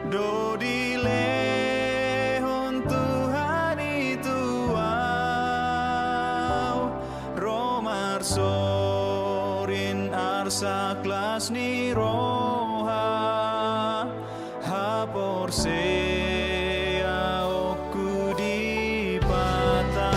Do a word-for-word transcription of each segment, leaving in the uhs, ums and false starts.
Do dilehon Tuhan i tu ahu, ro marsorin arsak las ni roha, haporseaonku Debata.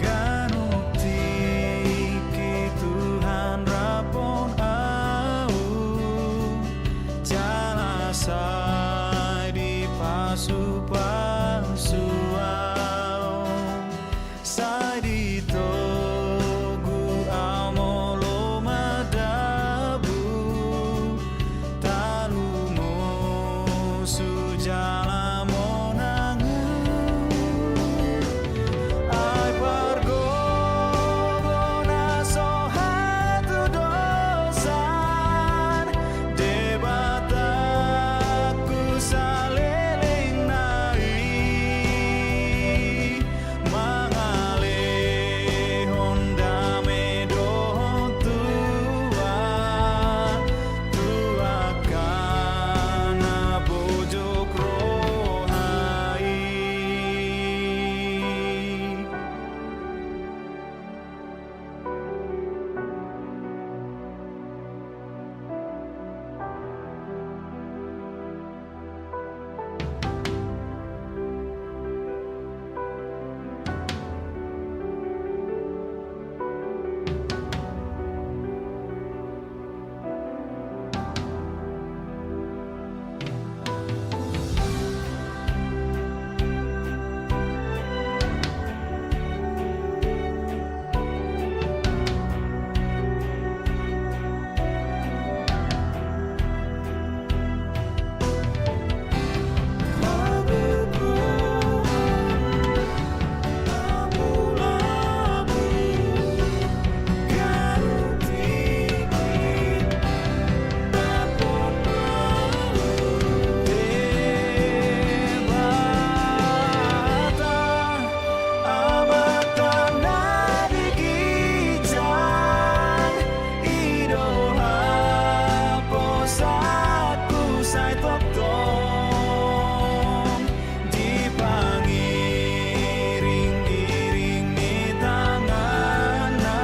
Ganup tingki Tuhan raphon ahu, jala sai dipasupasu ahu. Sai ditogu ahu molo madabu, tarlumobi jala monang ahu. Ai pargogo na so hatudosan, Debatangku saleleng na i, mangalehon dame dohot tua, tu angka na bojok roha i. Amanta na di ginjang, i do haposanku sai tongtong, dipangiring-iring ni tanganna,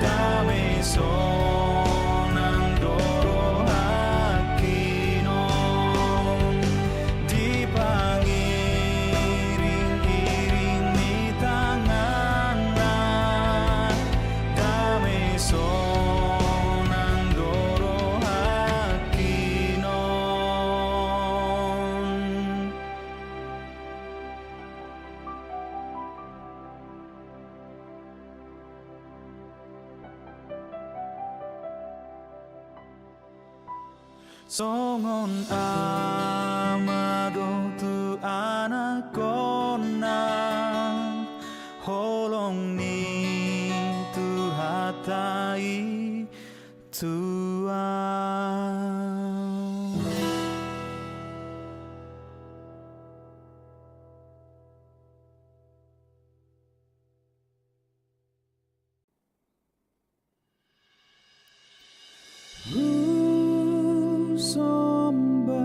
dame sonang do rohangki on. Dipangiring-iring ni tanganna, dame sonang do rohangki on. Songon ama do tu anakkonna, holong ni Tuhanta i tu ahu. Husomba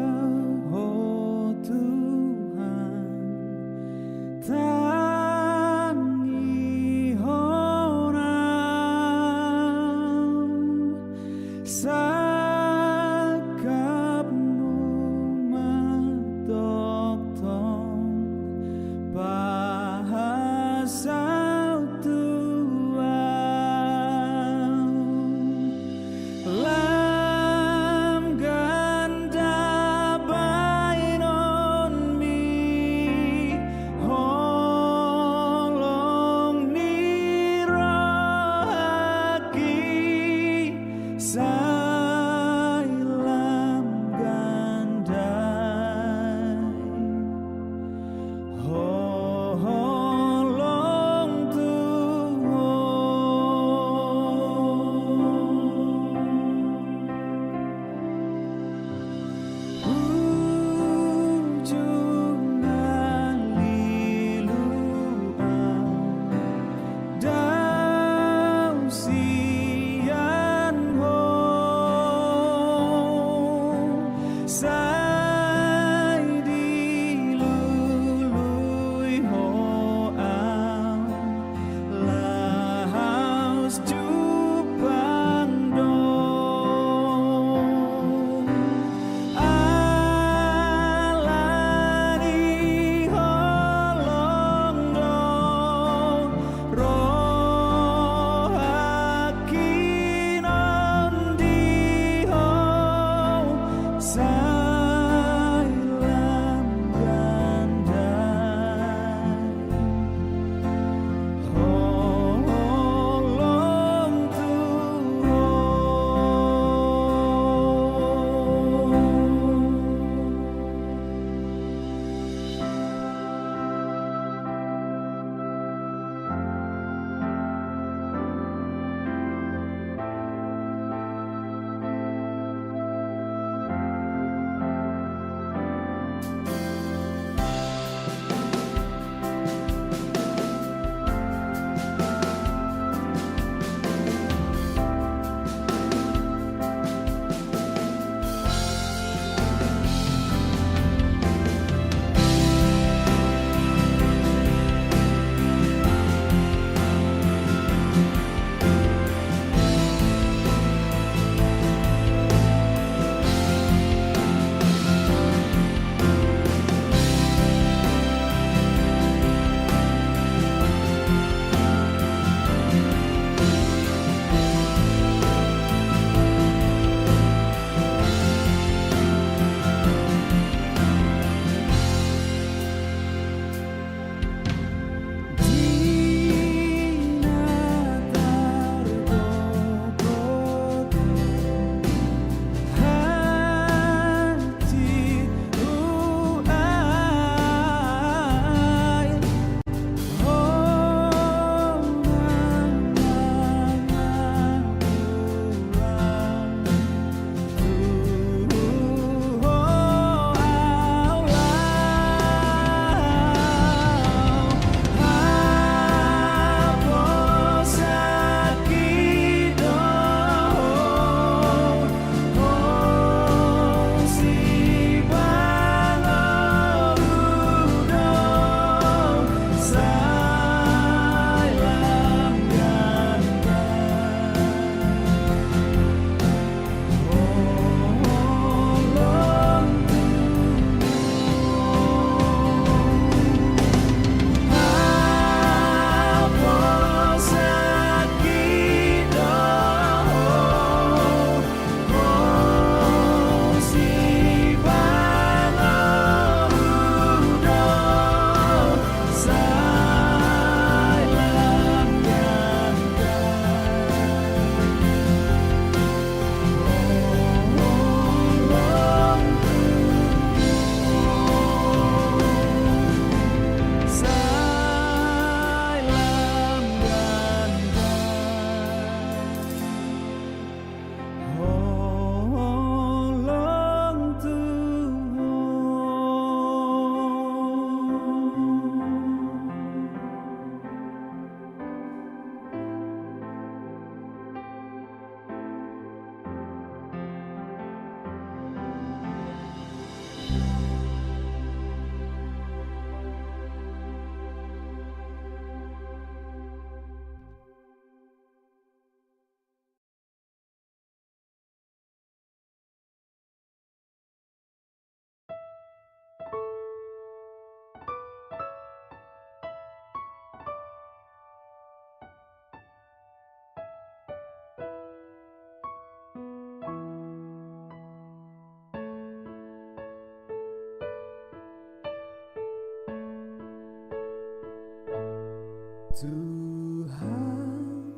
Tuhan,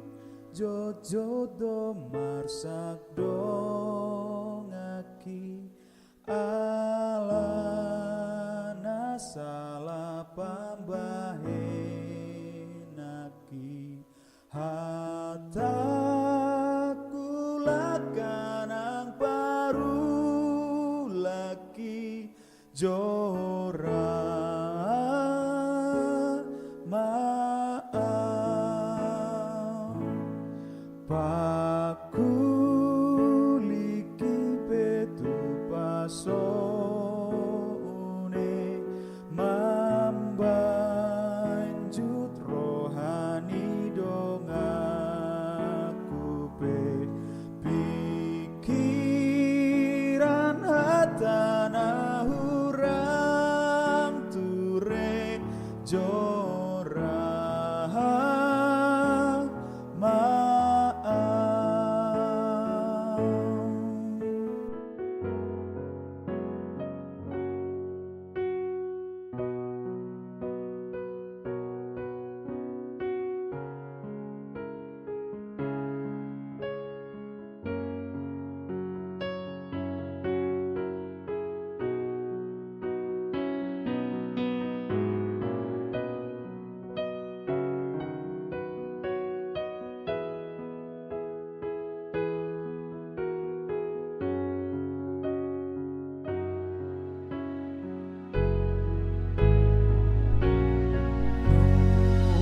jotjot do marsak donganki, ala na sala pambahenanki. Hatangku langka nang parulangki, jora ma au. Pangkulingki pe tu pasoon e, mambanjut roha ni donganku pe. Pingkiran, hata na hurang ture, jora ma au.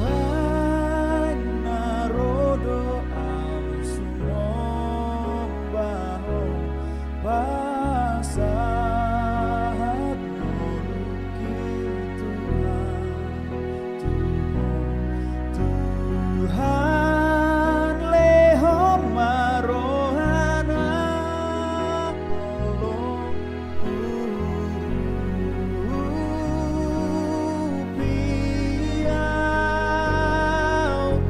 Nuaeng na ro do au sumomba Ho, pasahat ngolungki Tuhan tu Ho. Tuhan, lehon ma roha na holong, urupi au,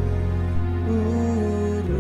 urupi.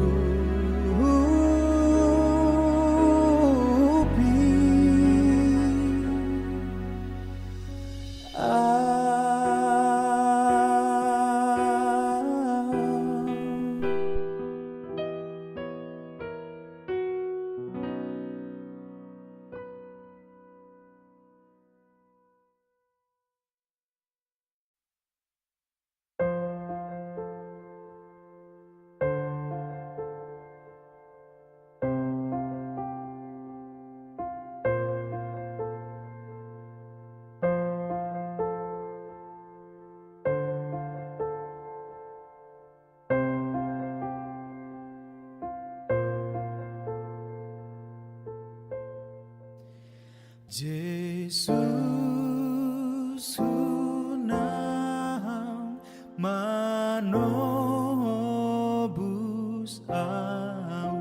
Jesus, unang manobus au,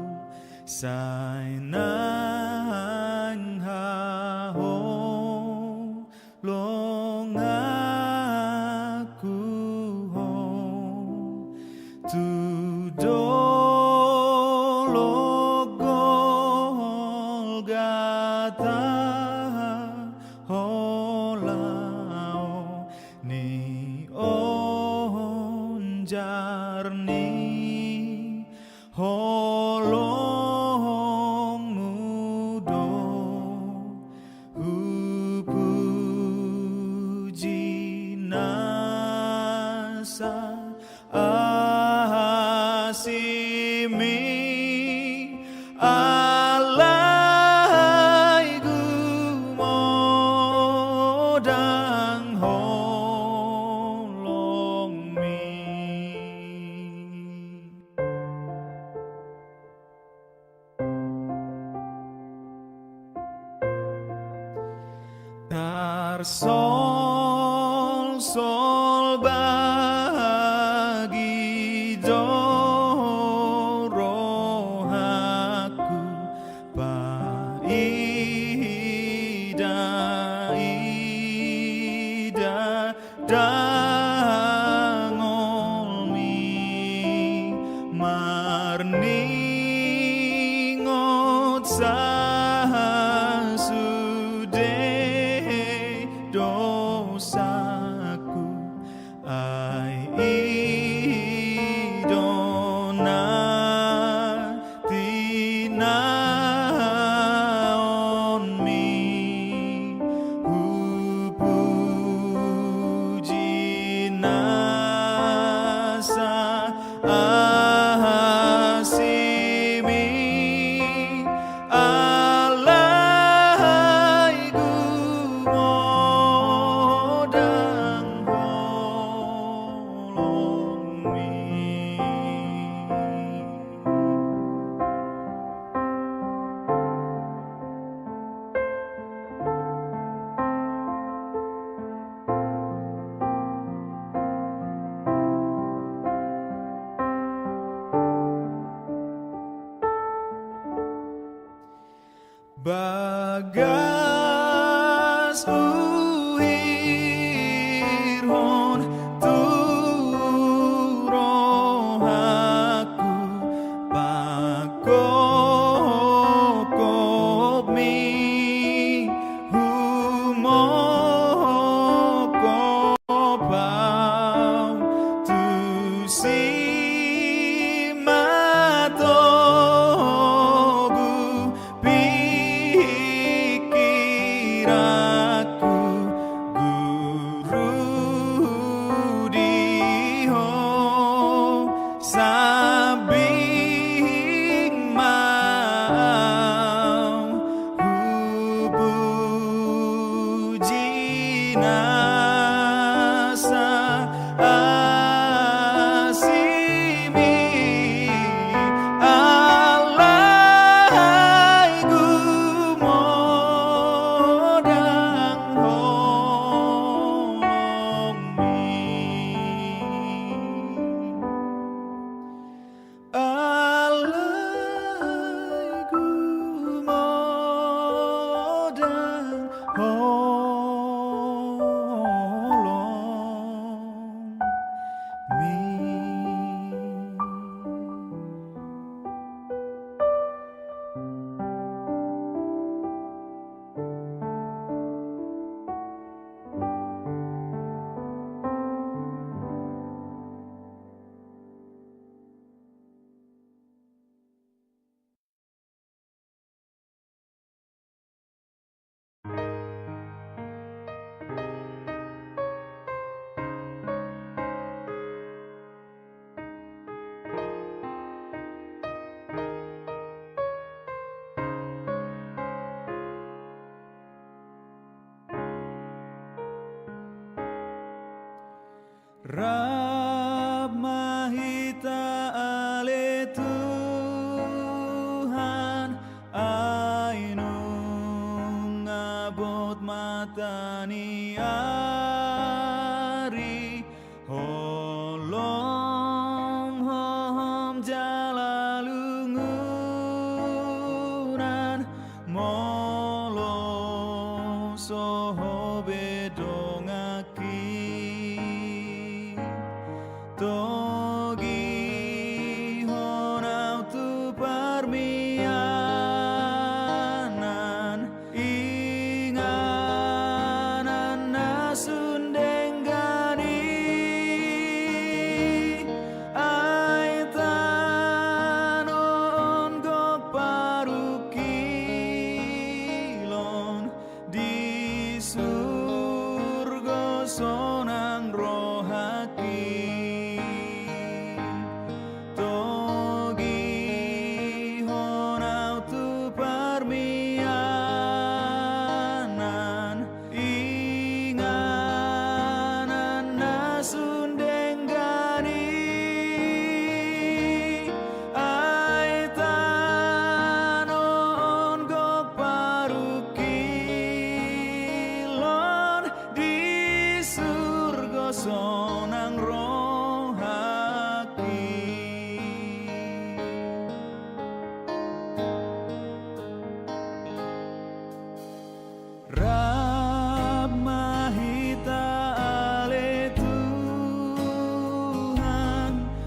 sai nang haholonganku Ho. Tu dolok Golgata Ho laho, nionjar ni holongmu do hupuji nasa asimi, alai gumodang holongmi. Tarsolsol bagi do rohangku, paida-ida dangolmi, marningot sasude dosaku, ai Bagas huhirhon tu rohangku, pangkopkopmi humongkop au, tusi ma togu pingkiranku, Guru, di Ho sambing ma au hupuji nasa asimi, alai gumodang holongmi. Alai gumodang holongmi. Rap ma hita ale Tuhan, ai nunga bot mata ni ari, holong hohom jala lungunan, molo so ho be dongan togihon au tu parmianan, inganan na sun denggan i, ai tano on gok parungkilon, di surgo sonang rohangki. Togihon au tu parmianan, inganan na sun denggan i, ai tano on gok parungkilon, di surgo sonang rohangki. Rap ma hita ale Tuhan,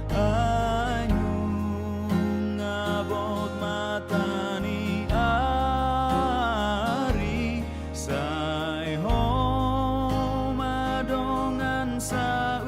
ai nunga bot mata ni ari, sai ho ma dongan sa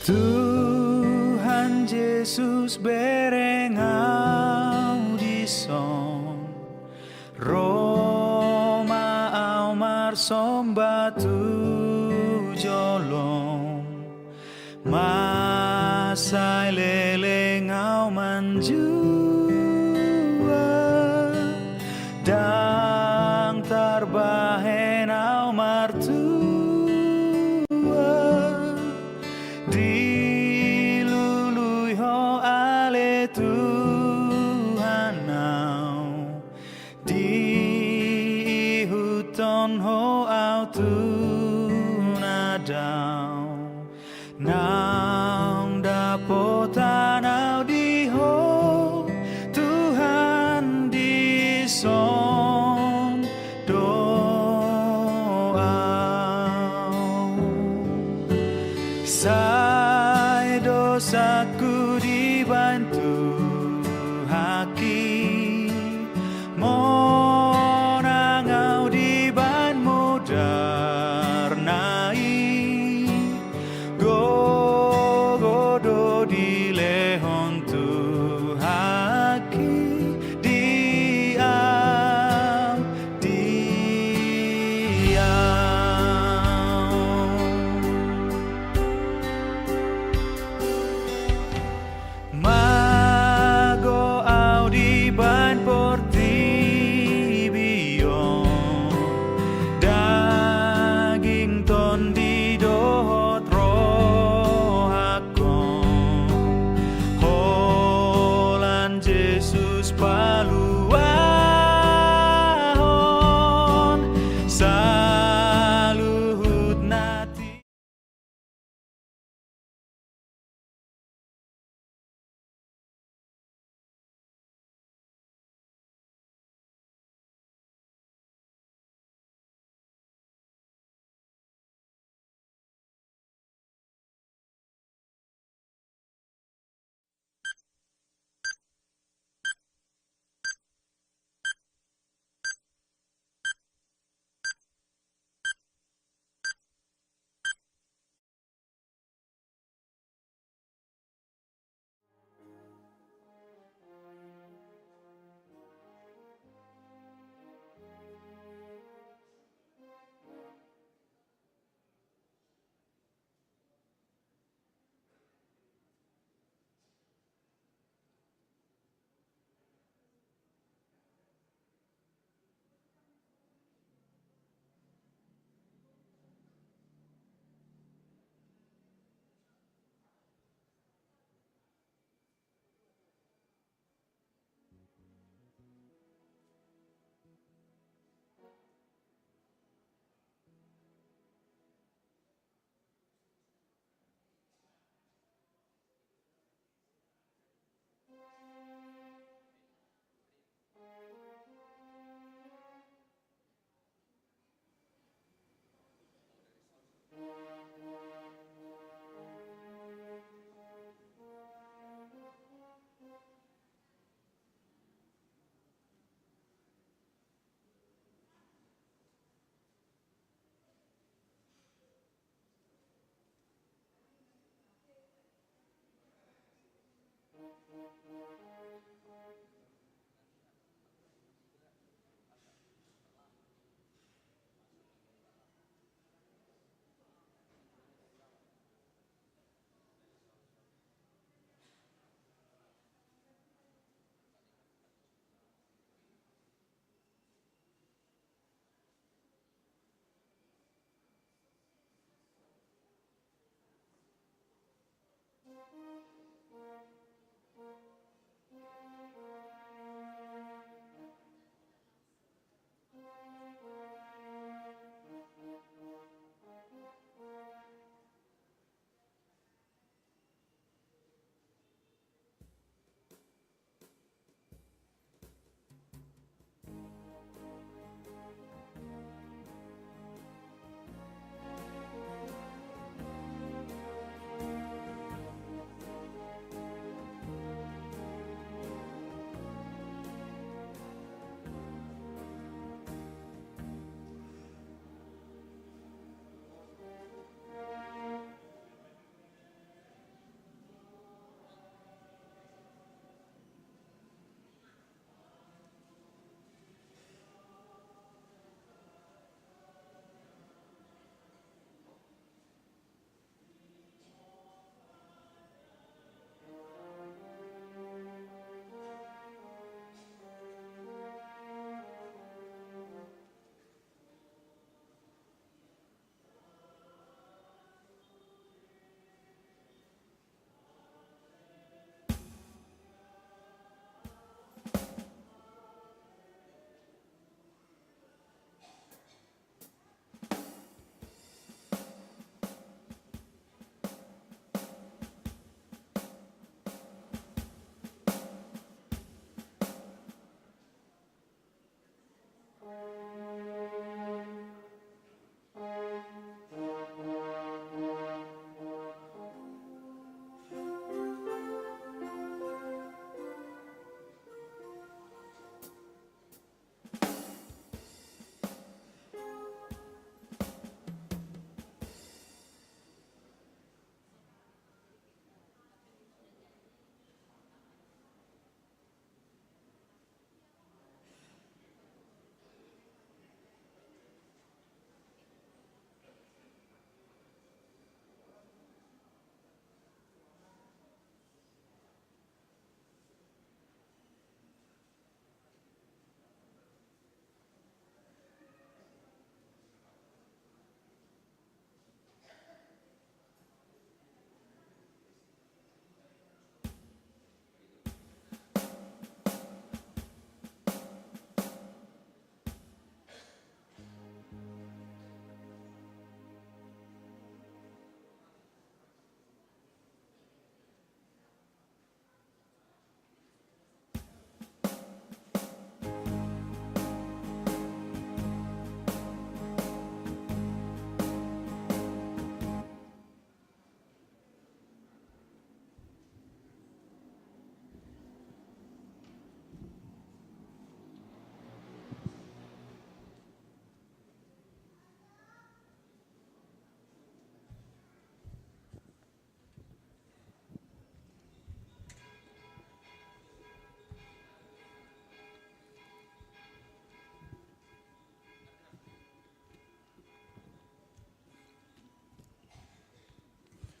Tuhan Jesus, bereng au dison, ro ma au marsomba tu jolom. Mansai leleng au manjua, ndang tarbahen au martua. Dilului Ho ale Tuhan au, diihuthon Ho au tu na dao. Naung dapotan au di Ho Tuhan, dison do au. Sai dosangku dibahen Tuhanki, monang au dibahen mudarna i. Gogo do dilehon Tuhanki di au, di au. Mago au dibahen portibi on, daging, tondi dohot rohangkon, holan Jesus paluahon saluhutna.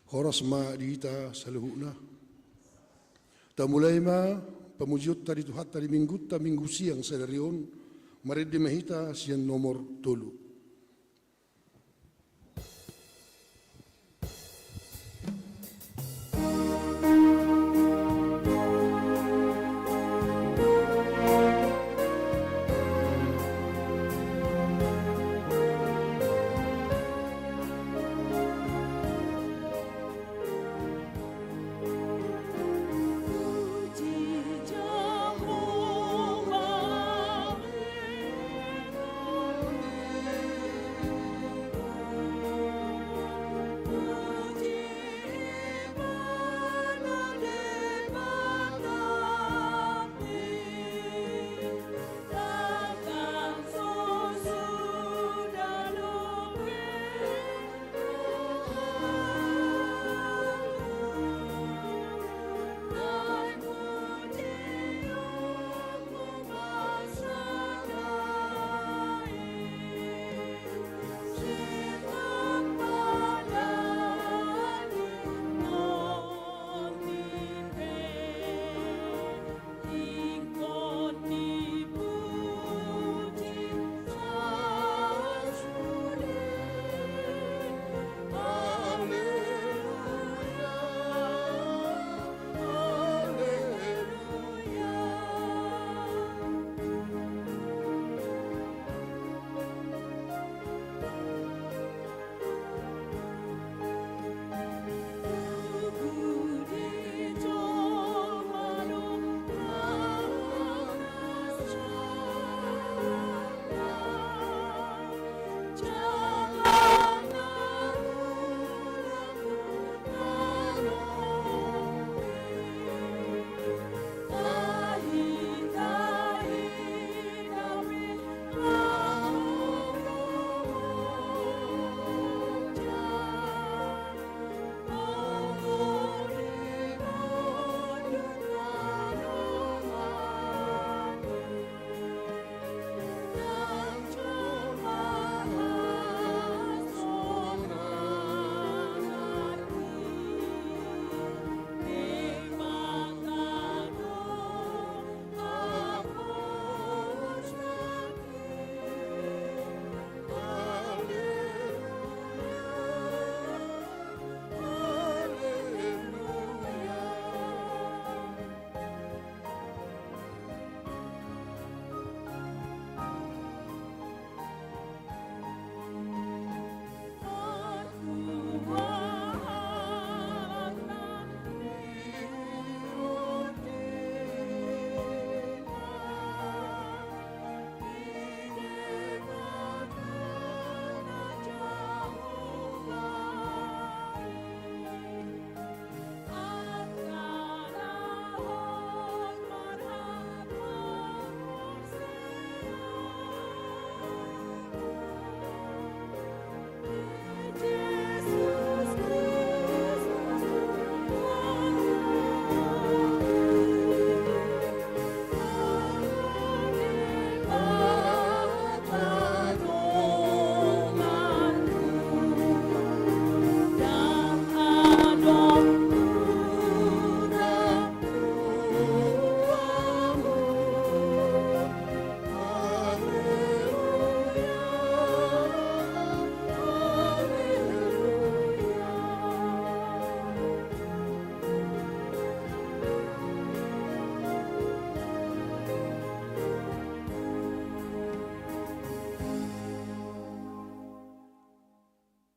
Horas ma di hita saluhutna. Tamulai ma pamujionta di Tuhanta di Minggunta, Minggu siang sadari on, marende ma hita sian nomor tolu.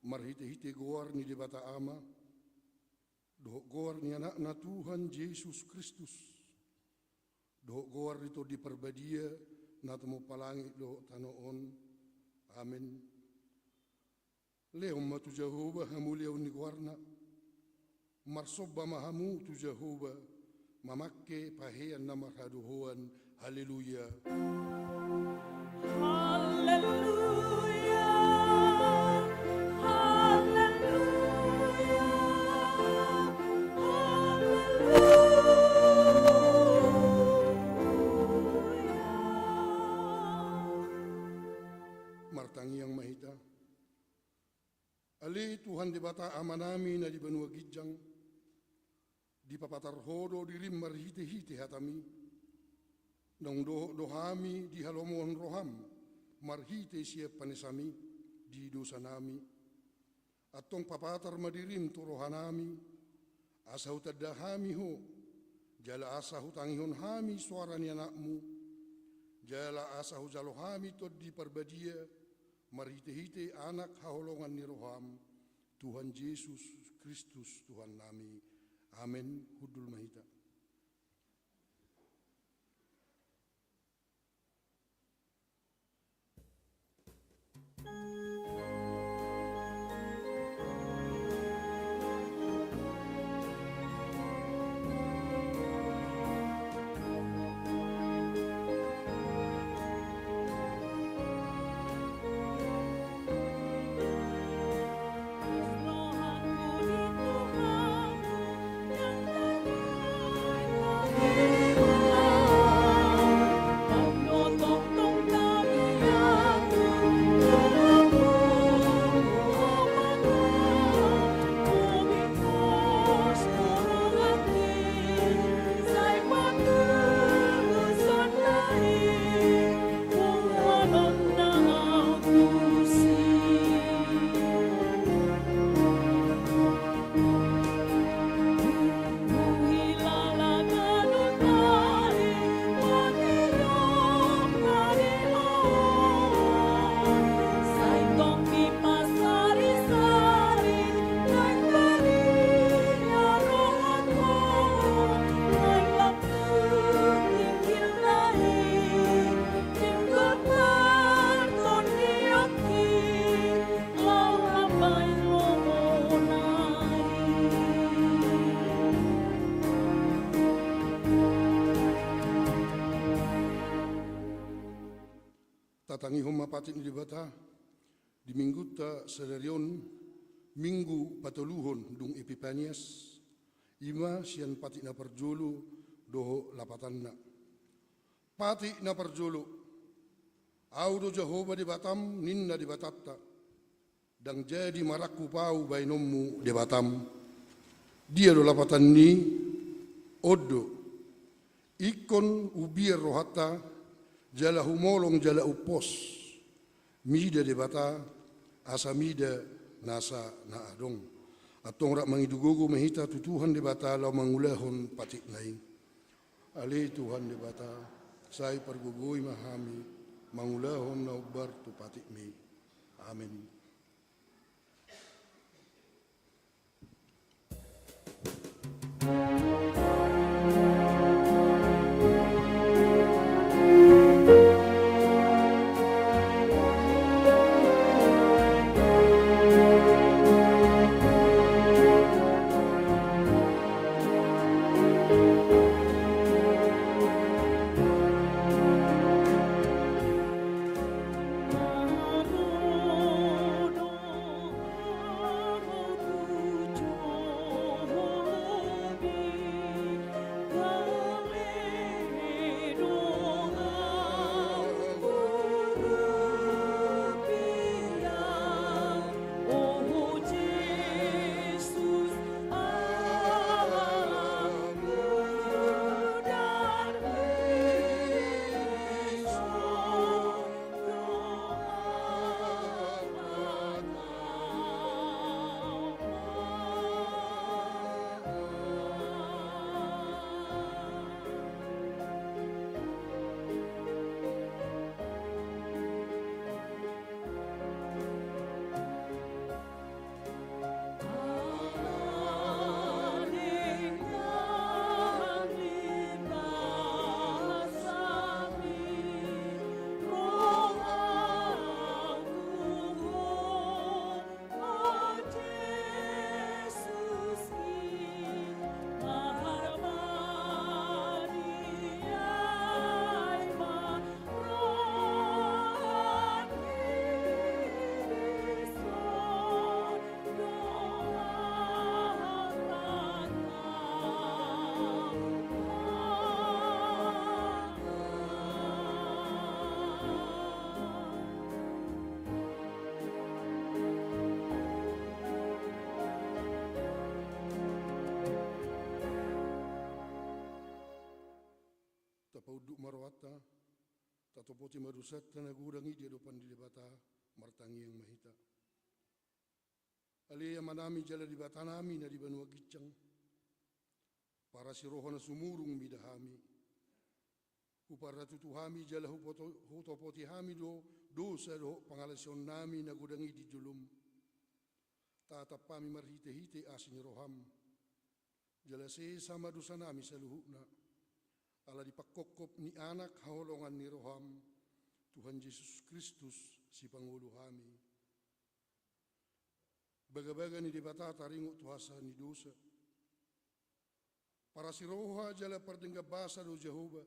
Marhitehite goar ni Debata Ama, dohot goar ni Anakna Tuhan Jesus Kristus, dohot goar ni Tondi Parbadia, na tumompa langit dohot tano on. Amen. Lehon ma tu Jahowa hamuliaon ni goarna, marsomba ma hamu tu Jahowa, mamangke pahean na marhadohoan. Haleluya. Haleluya. Haleluya. Haleluya. Martangiang ma hita. Ale Tuhan Debata Amanami na di banua ginjang, dipapatar Ho do dirim marhitehite hataMi. Naung dohot do hami di halomohon rohaM marhite sian panesaMi di dosanami. Antong papatar ma dirim tu rohanami, asa hutanda hami Ho, jala asa hutangihon hami soara ni AnakMu, jala asa hujalo hami Tondi Parbadia, marhitehite Anak haholongan ni rohaM, Tuhan Jesus Kristus Tuhannami. Amen. Hundul ma hita. Tatangihon ma patik ni Debata di minggunta sadari on, minggu patoluhon dung Epipanias, i ma sian patik na parjolo dohot lapatanna. Patik na parjolo. Ahu do Jahowa Debatam, ninna Debatanta. Ndang jadi marangkup Ahu baenonmu Debatam. Dia do lapatan ni? On do. Ingkon umbiar rohanta, jala humolong jala umpos. Mida Debata, asa mida nasa na adong. Antong rap mangido gogo ma hita tu Tuhan Debata laho mangulahon patikna i. Ale Tuhan Debata, sai pargogoi ma hami mangulahon na hombar tu patikmi. Amen. Tatopoti ma dosanta na godang i di adopan ni Debata. Martangiang ma hita. Ale Amanami jala Debatanami na di banua ginjang, parasi roha na sumurung mida hami. Huparatutu hami jala hupoto-, hutopoti hami do dosa dohot pangalaosionnami na godang i di jolom. Tatap hami marhitehite asi ni roham. Jala sesa ma dosanami saluhutna, ala di pangkophop ni Anak haholongan ni roham, Tuhan Jesus Kristus, Sipangolu hami. Bagabaga ni Debata taringot tu hasesaan ni dosa. Parasi roha jala pardenggan basa do Jahowa,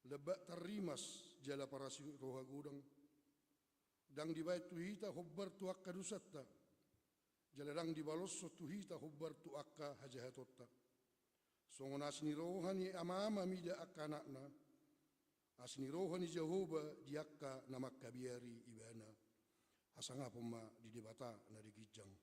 lambak tarrimas jala parasi roha godang. Ndang dibaen tu hita hombar tu angka dosanta, jala ndang dibaloshon tu hita hombar tu angka hajahatonta. Songon asi ni roha ni amama mida angka anakna, asi ni roha ni Jahowa di angka na mangkabiari ibana. Hasangapon ma di Debata na di ginjang.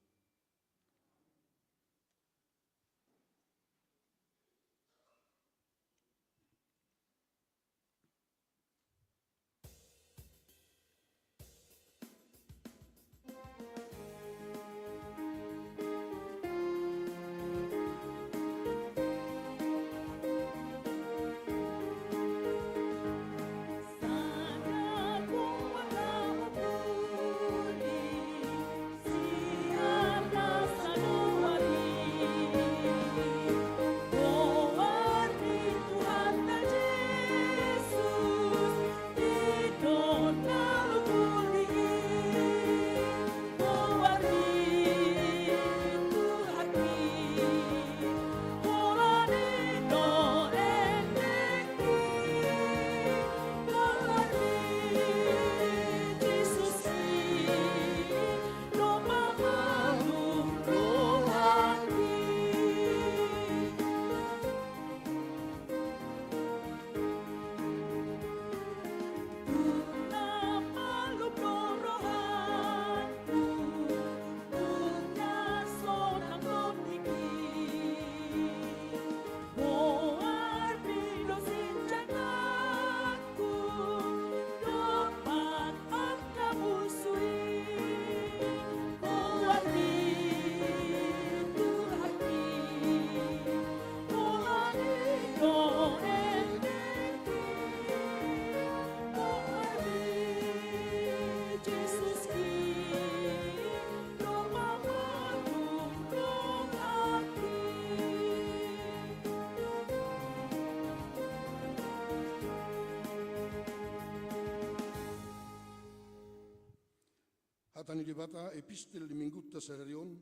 Hata ni Debata, epistel di minggunta sadari on,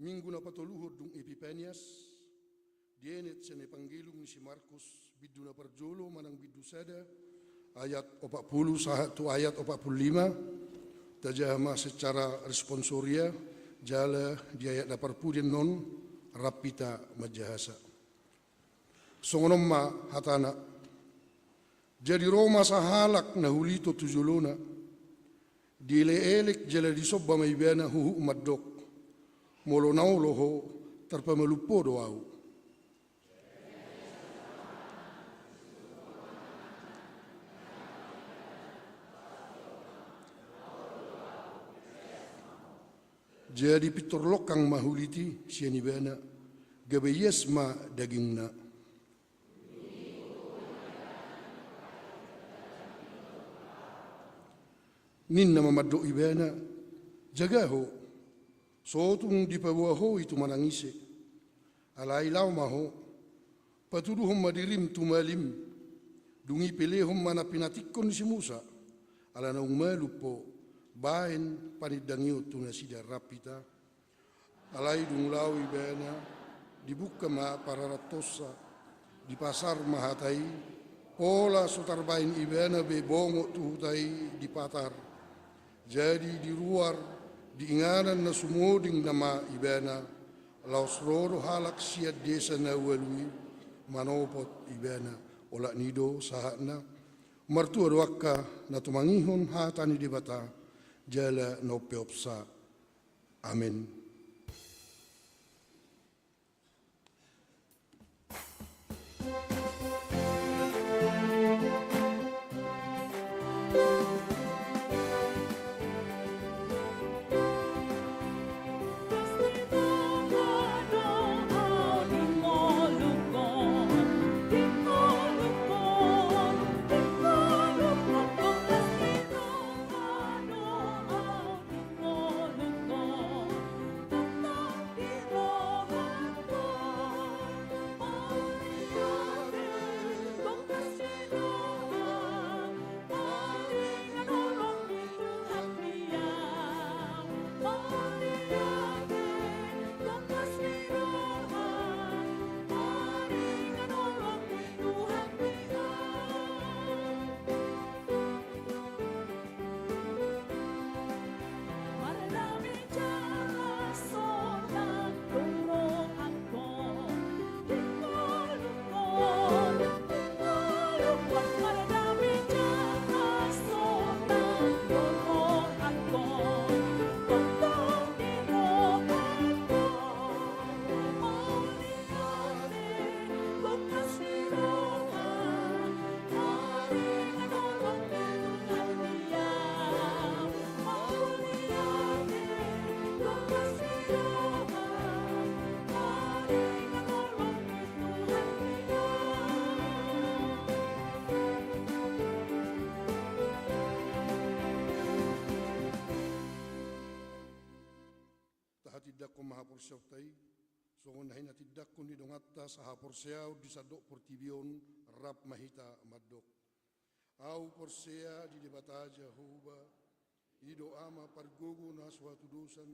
minggu na patoluhon dung Epipanias, dienet sian Evangelium ni si Markus, bindu na parjolo manang bindu sada, ayat opat pulu sahat tu ayat opat pulu lima. Tajaha ma secara responsoria, jala di ayat na parpudi annon rap hita manjahasa. Songon on ma hatana. Jadi ro ma sahalak na hulito tu jolona, dielek-elek jala disomba ma ibana huhut mandok, molo na olo ho, tarpamalum ho do ahu. Jadi pintor longkang ma hulit i sian ibana, gabe ias ma dagingna. Ninna ma mandok ibana, jaga ho, so tung dipaboa ho i tu manang ise. Alai laho ma ho, patuduhon ma dirim tu malim, dung i pelehon ma na pinatingkon ni si Musa, ala naung malum ho, baen panindangihon tu nasida rap hita. Alai dung laho ibana, dibungka ma pararantonsa, dipasar ma hata i, pola so tarbaen ibana be bongot tu huta i di Patar. Jadi di ruar, di inganan na sumoding nama ibana, laos ro do halak sian desa na ualu i, manopot ibana, olat ni i do sahatna. Martua do angka na tumangihon hata ni Debata, jala na umpeopsa. Amen. porseaonta i, songon na hinatindangkon ni donganta sahaporseaon di sandok portibi on, rap ma hita mandok. Ahu porsea di Debata Jahowa, i do Ama pargogo na so hatudosan,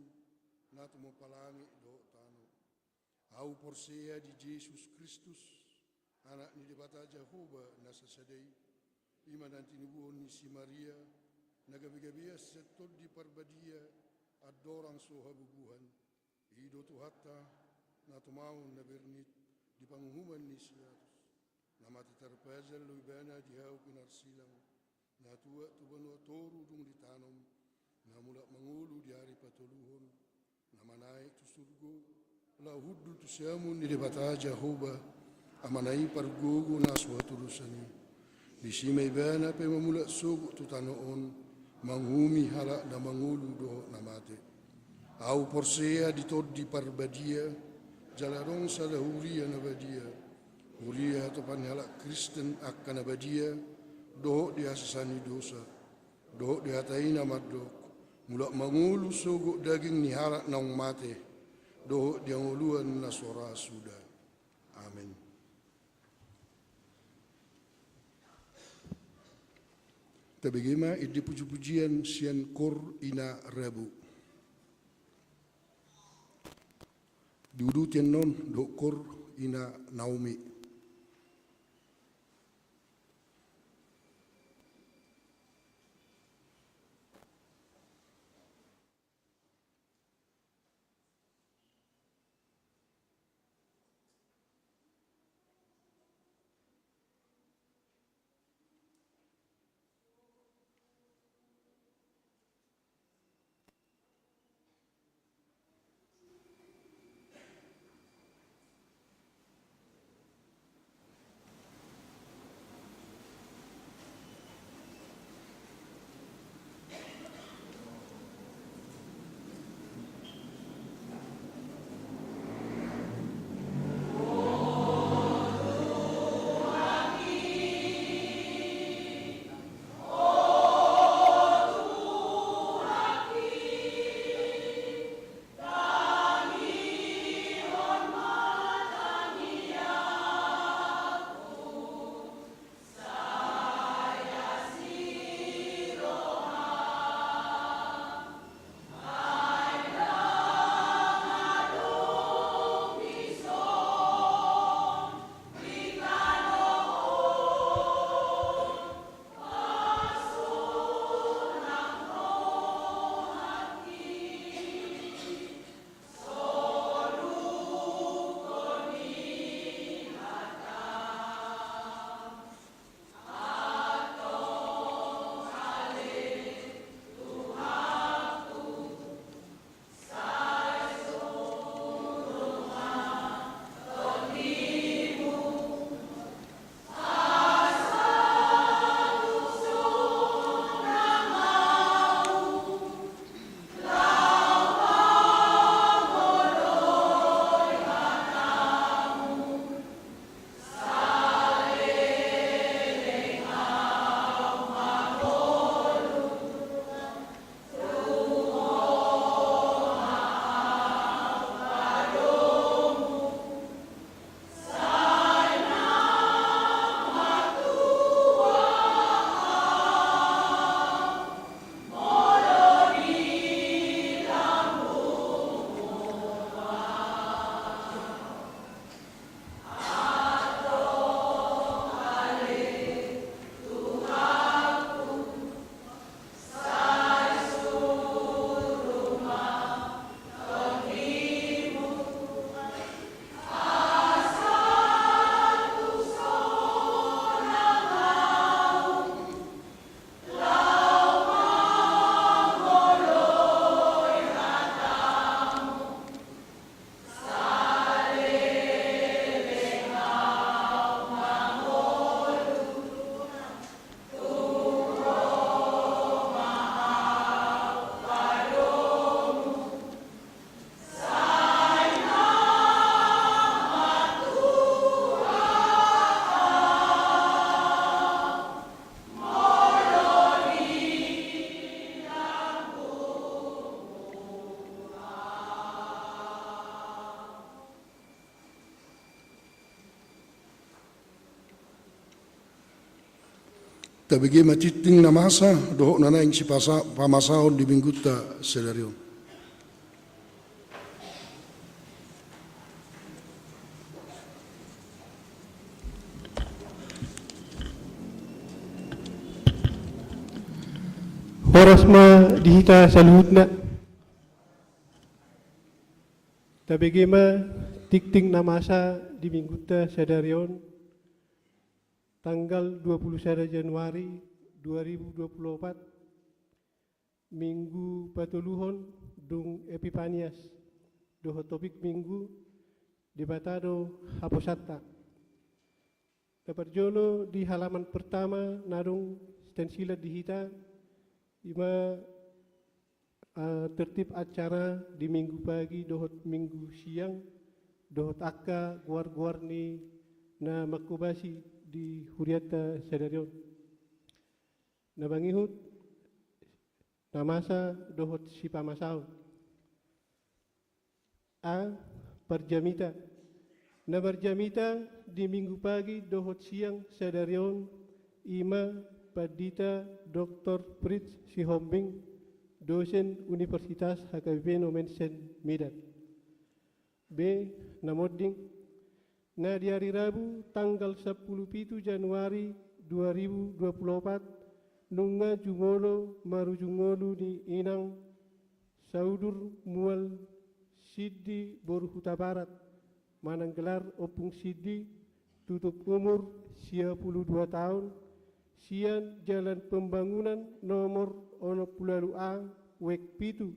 na tumompa langit dohot tano. Ahu porsea di Jesus Kristus, Anak ni Debata Jahowa na sasada i, i ma na tinibuhon ni si Maria, na gabegabean sian Tondi Parbadia, andorang so habubuhan. I do Tuhanta, na tumaon na bernit di panguhuman ni si Pilatus, na mate tarpajal do ibana di hau pinarsilang, na tuat tu banua toru dung ditanom, na mulak mangolu di ari patoluhon, na manaek tu surgo, laho hundul tu siamun ni Debata Jahowa, Amana i pargogo na so hatudosan i. Disi ma ibana pe mamulak sogot tu tano on, manguhumi halak na mangolu dohot na mate. Ahu porsea di Tondi Parbadia, jala adong sada huria na badia, huria hatopan ni halak Kristen angka na badia, dohot di hasesaan ni dosa, dohot di hata i na mandok, mulak mangolu sogot daging ni halak naung mate, dohot di hangoluan na so ra suda. Amen. Tabege ma ende pujipujian sian Kor Ina Rabu. Diuduti annon dohot Kor Ina Naomi. Tabege ma tingting na masa dohot na naeng sipasa-, pamasaon di minggunta sadari on. Horas ma di hita saluhutna. Tabege ma tingting na masa di minggunta sadari on, tanggal dua puluh sada Januari dua ribu dua puluh opat, Minggu patoluhon dung Epipanias, dohot topik minggu, Debata do haposanta. Na parjolo di halaman pertama na adong stensilan di hita, i ma, ah, tertib acara di minggu pagi dohot minggu siang, dohot angka goar-goar ni na manghobasi di hurianta sadari on. Na mangihut, na masa dohot sipamasaon. A. Parjamita. Na marjamita di minggu pagi dohot siang sadari on, i ma Pandita Doktor Fritz Sihombing, dosen Universitas H K B P Nommensen Medan. B. Na monding. Na di ari Rabu tanggal sampulu pitu Januari dua ribu dua puluh opat, nunga jumolo marujung ngolu ni inang Saudur Mual Siddi boru Hutabarat, manang gelar Ompung Siddi, tutup umur sia pulu dua taon, sian Jalan Pembangunan nomor onom pulu ualu A, wijk pitu,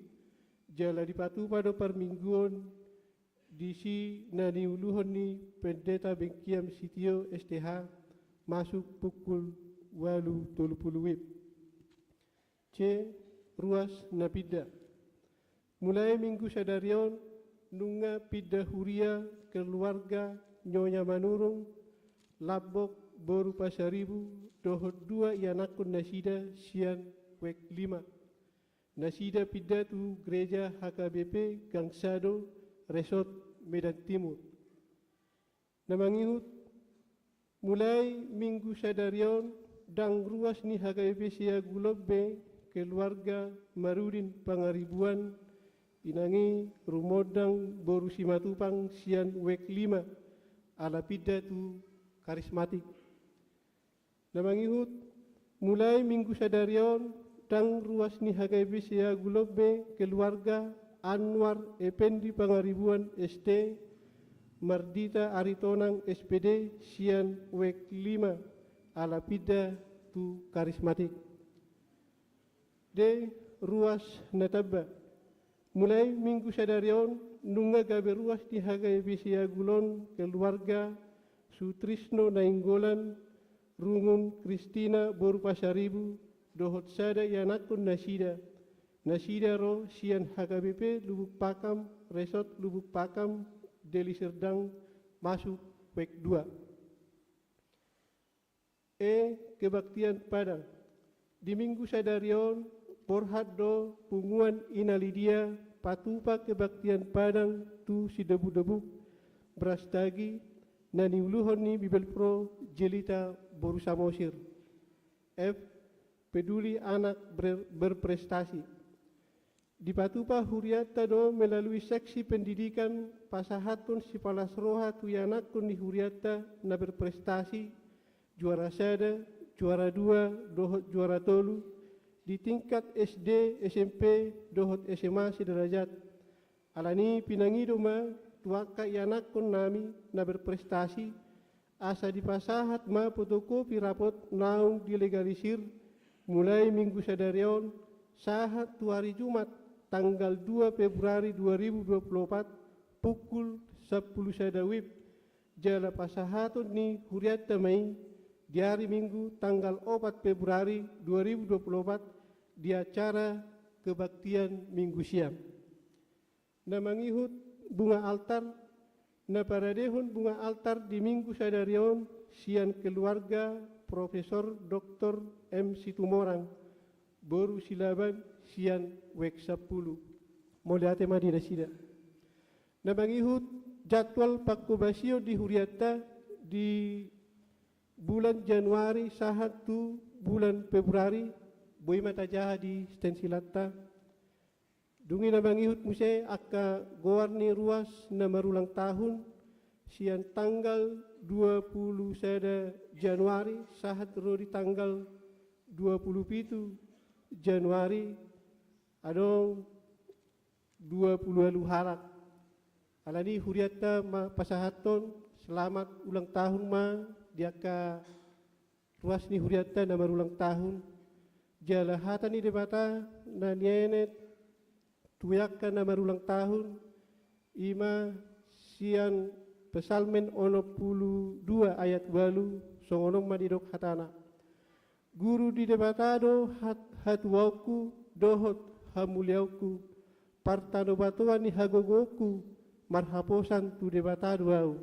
jala dipatupa do parmingguon disi na niuluhon ni Pendeta Bengkiam Sitio S T H, masuk pukul ualu tolu pulu WIB. C. Ruas na pinda. Mulai minggu sadari on, nunga pinda huria keluarga Nyonya Manurung, Lambok boru Pasaribu, dohot dua ianakkon nasida sian wijk lima. Nasida pinda tu gereja H K B P Gangsado, Resort Medan Timur. Na mangihut, mulai minggu sadari on, ndang ruas ni H K B P Siagulon be keluarga Marudin Pangaribuan, inang i Rumondang boru Simatupang sian wijk lima, ala pinda tu Karismatik. Na mangihut, mulai minggu sadari on, ndang ruas ni H K B P Siagulon be keluarga Anwar Effendi Pangaribuan S T, Mardita Aritonang S P D sian wijk lima, ala pinda tu Karismatik. D. Ruas na tamba. Mulai minggu sadari on, nunga gabe ruas ni H K B P Siagulon keluarga Sutrisno Nainggolan, Rungun Kristina boru Pasaribu, dohot sada ianakkon nasida. Nasida ro sian H K B P Lubuk Pakam, Resort Lubuk Pakam, Deli Serdang, masuk wijk dua. E. Kebaktian Padang. Di minggu sadari on, borhat do punguan Ina Lidia patupa kebaktian Padang tu sidebudebuk Brastagi na niuluhon ni Bibelvrouw Jelita boru Samosir. F. Peduli Anak ber-, Berprestasi. Dipatupa hurianta do melalui seksi pendidikan pasahathon sipalas roha tu ianakkon ni hurianta na berprestasi, juara sada, juara dua, dohot juara tolu, di tingkat S D, S M P, dohot S M A sederajat. Alani pinangido ma tu angka ianakkon nami na berprestasi, asa dipasahat ma fotokopi rapot naung dilegalisir, mulai minggu sadari on, sahat tu ari Jumat, tanggal dua Februari dua ribu dua puluh opat, pukul sampulu sada WIB, jala pasahaton ni hurianta ma i di ari Minggu, tanggal opat Februari dua ribu dua puluh opat, di acara kebaktian Minggu Siam. Na mangihut bunga altar, na paradehon bunga altar di Minggu sadari on sian keluarga Profesor Doktor M Situmorang, boru Silaban sian wijk sampulu. Mauliate ma di nasida. Na mangihut jadwal panghobasion di hurianta di bulan Januari sahat tu bulan Februari, boi ma tajaha di stensilanta. Dung i na mangihut muse angka goar ni ruas na marulang tahun, sian tanggal dua puluh sada Januari sahat ro di tanggal dua puluh pitu Januari, adong dua puluh ualu halak. Alani i hurianta ma pasahathon selamat ulang tahun ma di angka ruas ni hurianta na marulang tahun. Jala hata ni Debata na nienet tu angka na marulang tahun, i ma sian Psalmen onom puluh dua ayat ualu, songon on ma didok hatana: Guru di Debata do hat-, hatuaonku dohot hamuliaonku, partanobatoan ni hagogoonku, marhaposan tu Debata do ahu.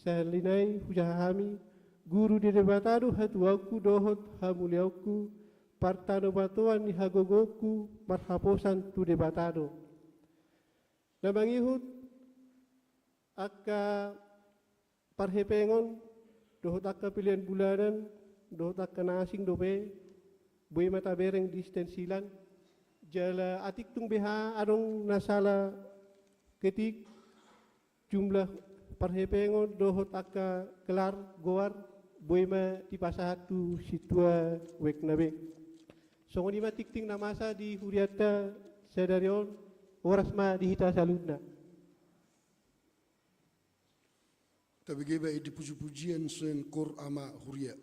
Sahali nai hujaha hami: Guru di Debata do hatuaonku dohot hamuliaonku, partanobatoan ni hagogoonku, marhaposan tu Debata do. Na mangihut angka parhepengon dohot angka pelean bulanan dohot angka na asing dope, boi ma tabereng di stensilan. Jala atik tung beha adong na sala ketik jumlah parhepengon dohot angka gelar goar, boi ma dipasahat tu sintua wekna be. Songon i ma tingting na masa di hurianta sadari on. Horas ma di hita saluhutna. Tabege ma i di puji-pujian sian koor ama huria.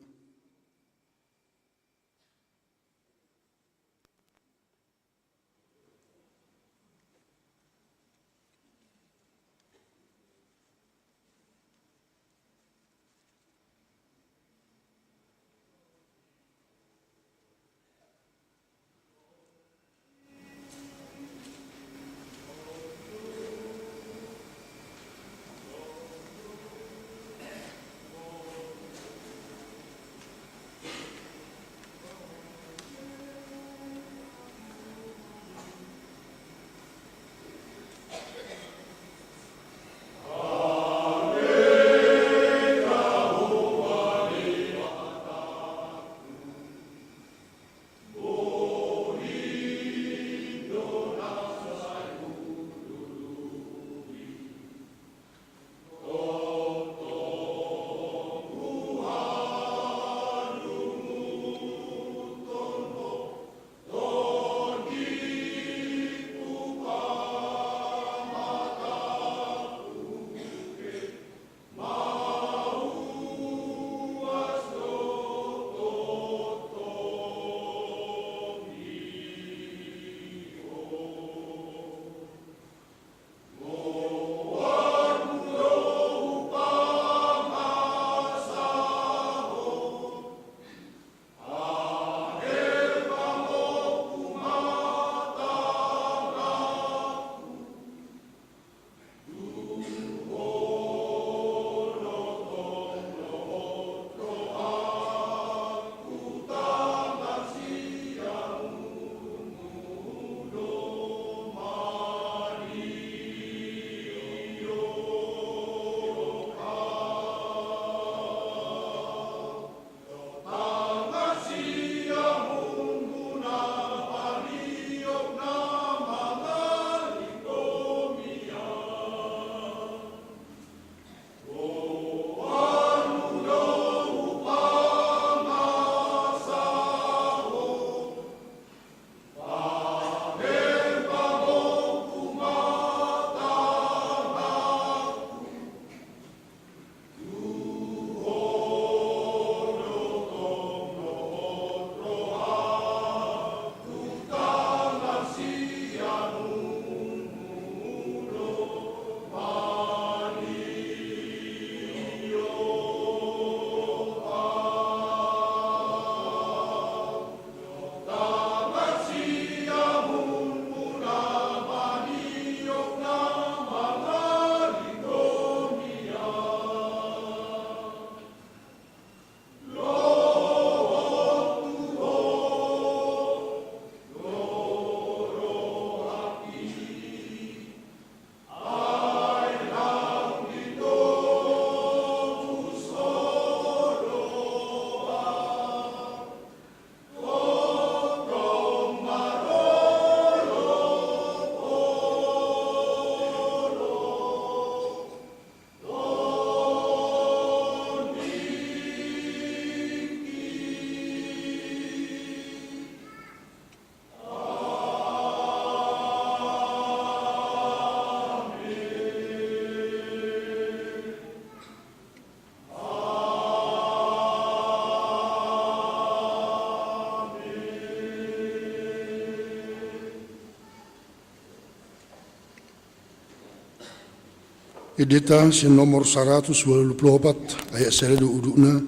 Endenta sian nomor saratus ualu pulu opat, ayat sada do udutna.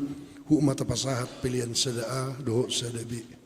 Huhut ma tapasahat pelean sada A dohot sada B.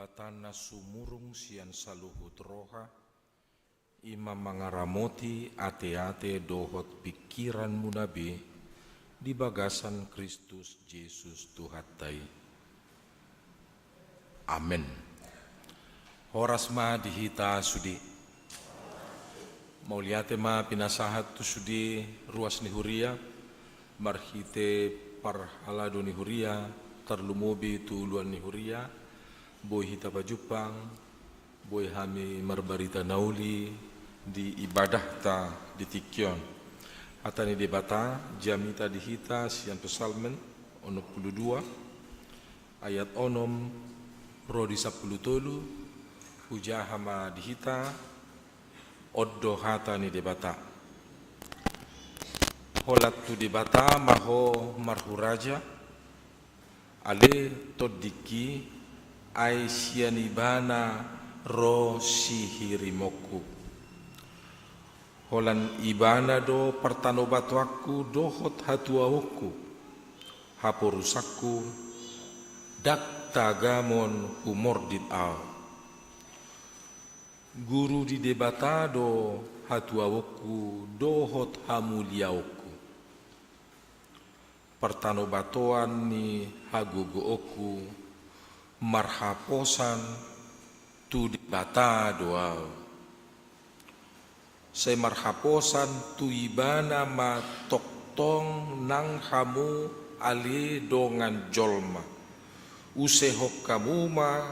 Debata na sumurung sian saluhut roha, i ma mangaramoti ateate dohot pingkiranmuna be di bagasan Kristus Jesus Tuhanta i. Amen. Horas ma di hita sude. Mauliate ma pinasahat tu sude ruas ni huria, marhite parhalado ni huria, tarlumobi tu uluan ni huria, boi hita pajumpang, boi hami marbarita na uli di ibadahta di tingki on. Hata ni Debata jamita di hita sian Psalmen onom pulu dua, ayat onom ro di sampulu tolu, hujaha ma di hita, on do hata ni Debata. Holan tu Debata ma ho marhuraja, ale tondingki, ai sian Ibana ro sihirimonku. Holan Ibana do partanobatoanku dohot hatuaonku, haporusanku, ndang tagamon humordit ahu. Guru di Debata do hatuaonku dohot hamuliaonku. Partanobatoan ni hagogoonku, marhaposan tu Debata do ahu. Sai marhaposan tu Ibana ma tongtong nang hamu ale dongan jolma. Usehon hamu ma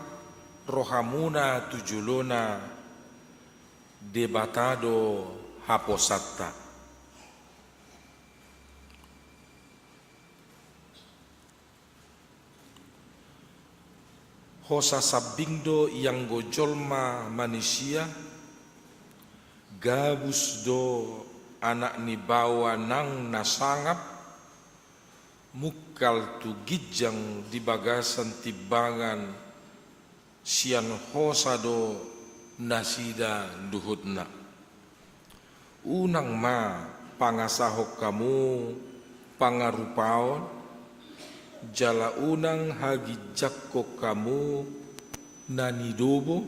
rohamuna tu jolona, Debata do haposanta. Hosa sambing do ianggo jolma manisia, gabus do anak ni baoa nang na sangap, mungkal tu ginjang di bagasan timbangan, sian hosa do nasida luhutna. Unang ma pangasahon hamu pangarupaon, jala unang haginjangkon hamu na nidobo,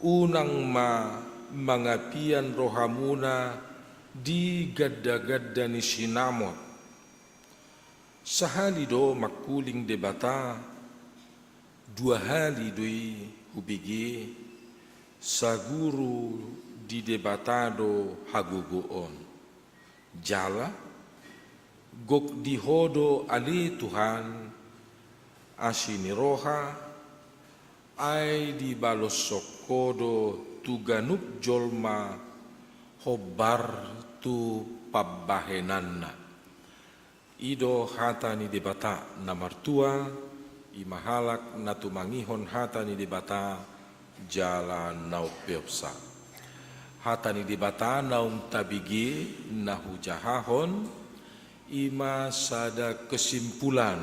unang ma mangapian rohamuna di gandaganda ni sinamot. Sahali do mangkuling Debata, dua hali do i hubege, saguru di Debata do hagogoon. Jala, gok di Ho do ale Tuhan, asi ni roha, ai dibaloshon Ho do tu ganup jolma hombar tu pambahenanna. I do hata ni Debata na martua, i ma halak na tumangihon hata ni Debata jala na umpeopsa. Hata ni Debata naung tabege na hujahahon, i ma sada kesimpulan.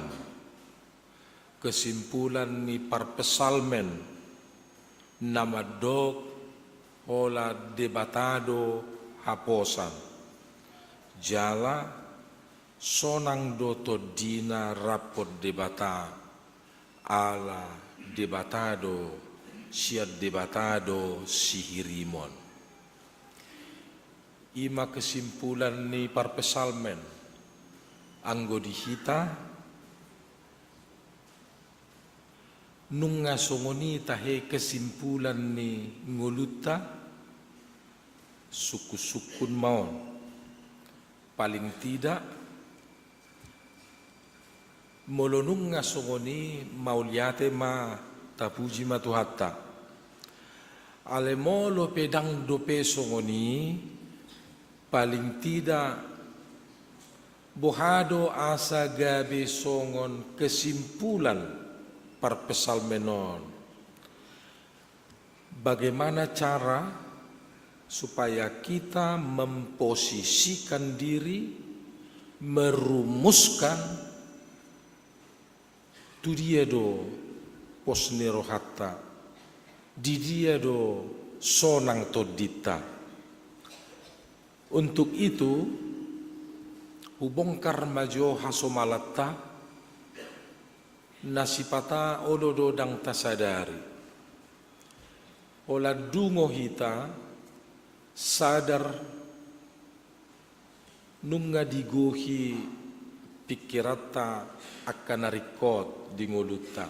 Kesimpulan ni parpsalmen na mandok holan Debata do haposan. Jala sonang do tondina rap dohot Debata, ala Debata do, sian Debata do sihirimon. I ma kesimpulan ni parpsalmen. Anggo di hita, nunga songon i tahe kesimpulan ni ngolunta, sungkun-sungkun ma on. Paling tidak, molo nunga songon i, mauliate ma, tapuji ma Tuhanta. Alai molo pe ndang dope songon i, paling tidak, boha do asa gabe songon kesimpulan parpsalmen on. Bagaimana cara supaya kita memposisikan diri, merumuskan tu dia do pos ni rohanta, di dia do sonang tondinta. Untuk itu, hubongkar ma jo hasomalanta, Na sipata olo do ndang tasadari. Holan dungo hita sadar nunga digohi pingkiranta angka na ringkot di ngolunta.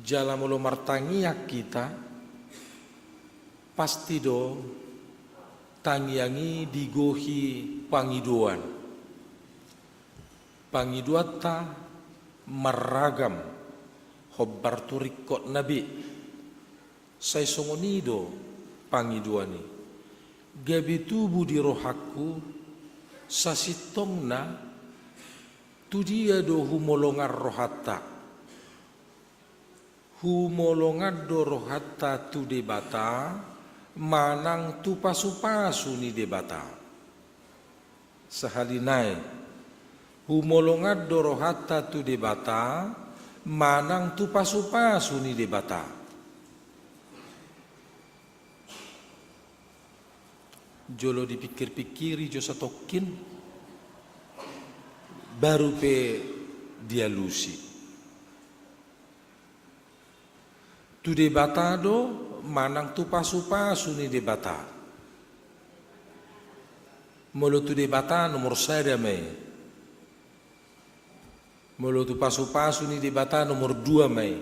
Jala molo martangiang hita, pasti do tangiang i digohi pangidoan. Pangidoanta marragam, hombar tu ringkotna be. Sai songon i do pangidoan i. Gabe tubu di rohangku, sasintongna tu dia do humolongan rohanta. Humolongan do rohanta tu Debata, manang tu pasupasu ni Debata. Sahali nai, humolongan do rohanta tu Debata, manang tu pasupasu ni Debata. Jolo dipikir-pikiri jo satongkin, baru pe dialusi. Tu Debata do manang tu pasupasu ni Debata? Molo tu Debata nomor sada ma i. Molo tu pasupasu ni Debata nomor dua ma i.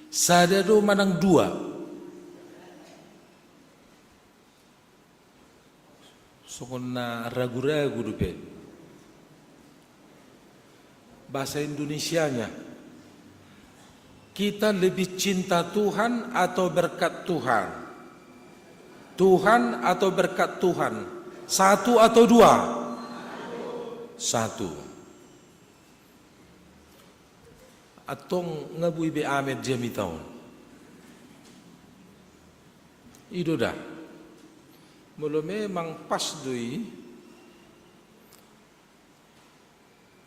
Sada do manang dua? Songon na ragu-ragu dope. Bahasa Indonesianya, kita lebih cinta Tuhan atau berkat Tuhan? Tuhan atau berkat Tuhan? Satu atau dua? Satu. Antong nga boi be amen jamita on. I do da. Molo memang pas do i,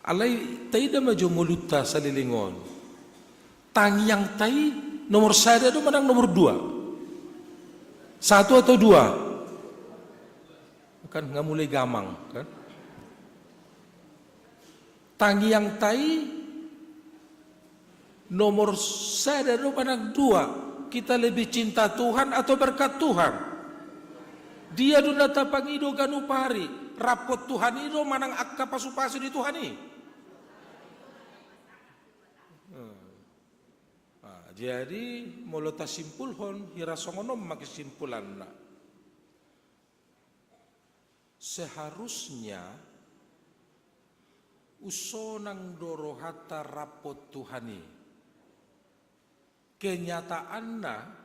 alai taida ma jo ngolunta saleleng on. Tangiangta i nomor sada do manang nomor dua? Satu atau dua? Kan nga mulai gamang, kan? Tangiangta i nomor sada do manang dua? Kita lebih cinta Tuhan atau berkat Tuhan? Dia do na tapangido ganup ari, raphon Tuhan i do manang angka pasupasu ni Tuhan i? Hmm. Ah, jadi, molo tasimpulhon, hira songon on ma kesimpulanna. Seharusnya unsonang do rohanta raphon Tuhan i. Kenyataanna,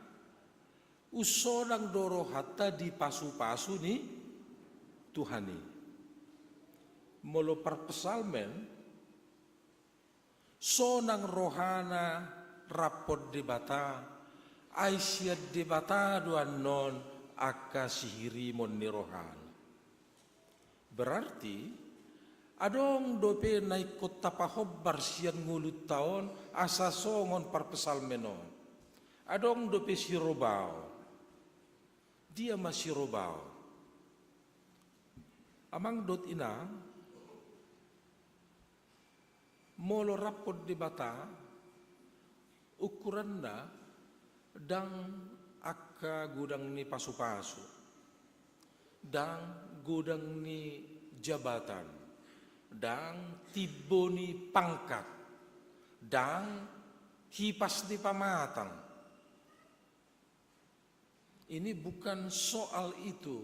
unsonang do rohanta di pasupasu ni Tuhan i. Molo parpsalmen, sonang rohana raphon Debata, ai sian Debata do annon angka sihirimon ni rohana. Berarti, adong dope na ingkon tapahombar sian ngolunta on asa songon parpsalmen on. Adong dope sirobaon. Dia ma sirobaon? Amang dohot inang, molo raphon Debata, ukuranna ndang angka godang ni pasupasu, ndang godang ni jabatan, ndang timbo ni pangkat, ndang hipas ni pamatang. Ini bukan soal itu.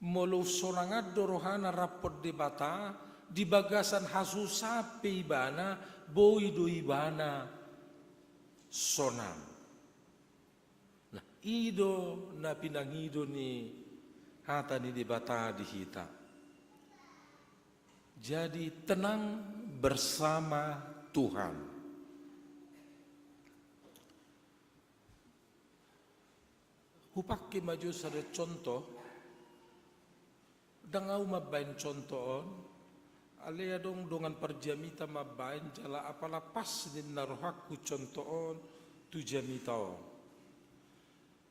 Molo unsonangan do rohana raphon Debata, di bagasan hasusaan pe ibana, boi do ibana sonang. Nah, i do na pinangido ni hata ni Debata di hita. Jadi, tenang bersama Tuhan. Hupake ma jo sada contoh, ndang ahu mambaen contoh on, alai adong dongan parjamita mambaen jala apala pas ninna rohangku contoh on tu jamita on.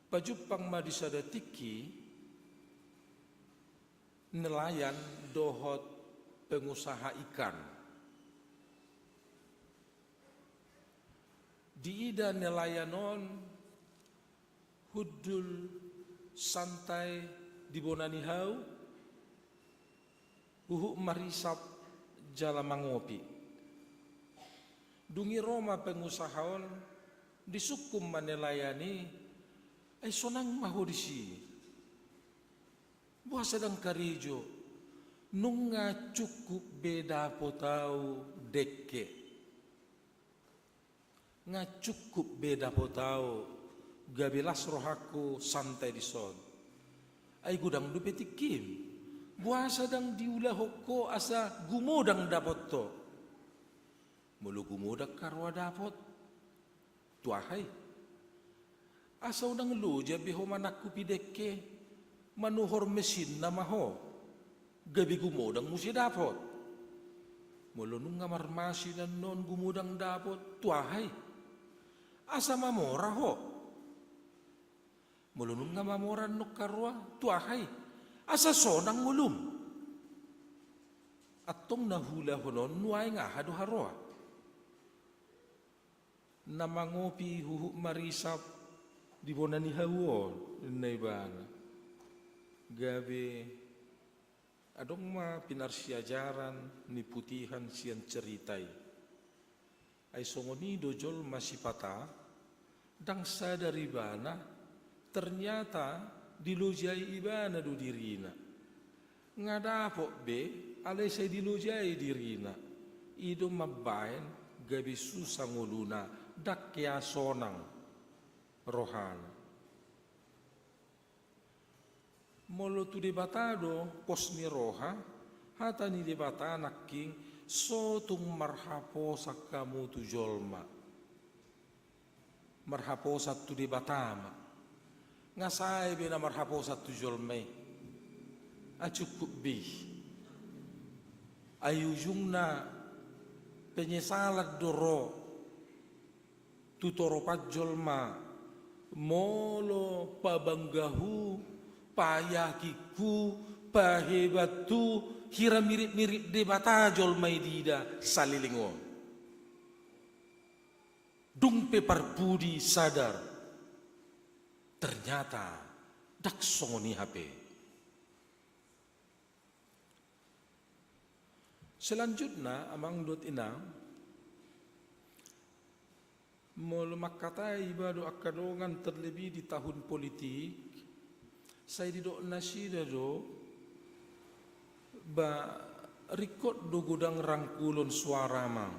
Pajumpang ma di sada tingki, nelayan dohot pengusaha ikan. Diida nelayan on hundul santai di bona ni hau, huhut marisap jala mangopi. Dung i ro ma pengusaha on, disungkun ma nelayan i, ai sonang ma ho disi. Boasa ndang karejo? Nunga cukup be dapot au dengke. Nga cukup be dapot au gabe las rohangku santai dison. Ai godang dope tingkim. Boasa ndang diulahon ho asa gumodang dapot ho? Molo gumodang karoa dapot, tu aha i? Asa unang loja be ho manangkupi dengke, manuhor mesinna ma ho, gabe gumodang muse dapot. Molo nunga marmasin annon gumodang dapot, tu aha i? Asa mamora ho. Molo nunga mamora annon karoa, tu aha i? Asa sonang ngolum. Antong na huulahon on nuaeng aha do haroa? Na mangopi huhut marisap di bona ni hau on, ninna ibana. Gabe adong ma pinarsiajaran ni putihan sian cerita i. Ai songon i do jolma sipata, ndang sadar ibana, ternyata dilojai ibana do dirina. Nga dapot be, alai sai dilojai dirina. I do mambaen gabe susa ngoluna, ndang hea sonang rohana. Molo tu Debata do pos ni roha, hata ni Debata nangkin, so tung marhaposan hamu tu jolma. Marhaposan tu Debata ma. Nga sae be na marhaposan tu jolma i. Ai cukup be i. Ai ujungna penyesalan do ro tu toropan jolma, molo pabanggahu, payakinghu, pahebathu, hira mirip-mirip Debata jolma i diida saleleng on. Dung pe parpudi sadar, ternyata ndang songon i hape. Selanjutna, amang dohot inang, molo mangkatai iba dohot angka dongan terlebih di tahun politik, sai didok nasida do, ba ringkot do godang rangkulon suara amang,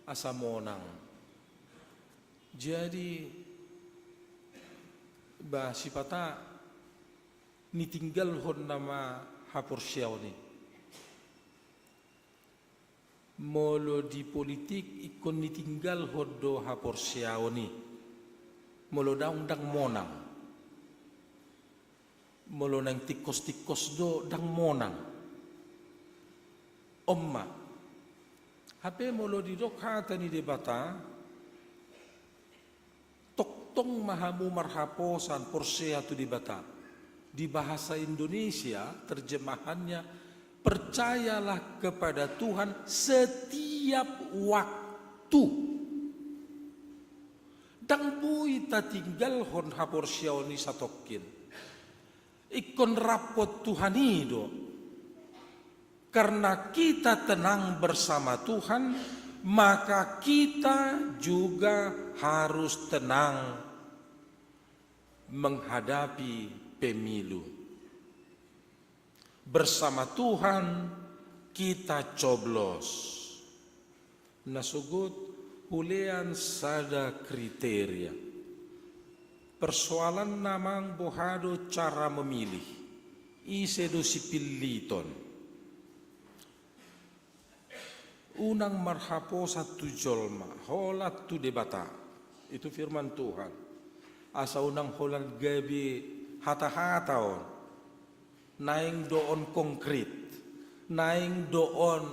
asa monang. Jadi, ba sipata nitinggalhon nama haporseaon i. Molo di politik ingkon nitinggalhon do haporseaon i. Molo daong ndang monang. Molo naeng tingkos-tingkos do ndang monang. On ma. Hape molo didok hata ni Debata, tongtong ma hamu marhaposan porsea tu Debata. Di bahasa Indonesia, terjemahannya, percayalah kepada Tuhan setiap waktu. Ndang boi tatinggalhon haporseaon i satongkin. Ingkon rap hon Tuhan i do. Karena kita tenang bersama Tuhan, maka kita juga harus tenang menghadapi pemilu. Bersama Tuhan kita coblos. Na sogot, hulean sada kriteria. Persoalanna amang, boha do cara memilih, ise do sipilliton. Unang marhaposan tu jolma, holan tu Debata. Itu firman Tuhan. Asa unang holan gabe hata-hata on. Naeng do on konkret. Naeng do on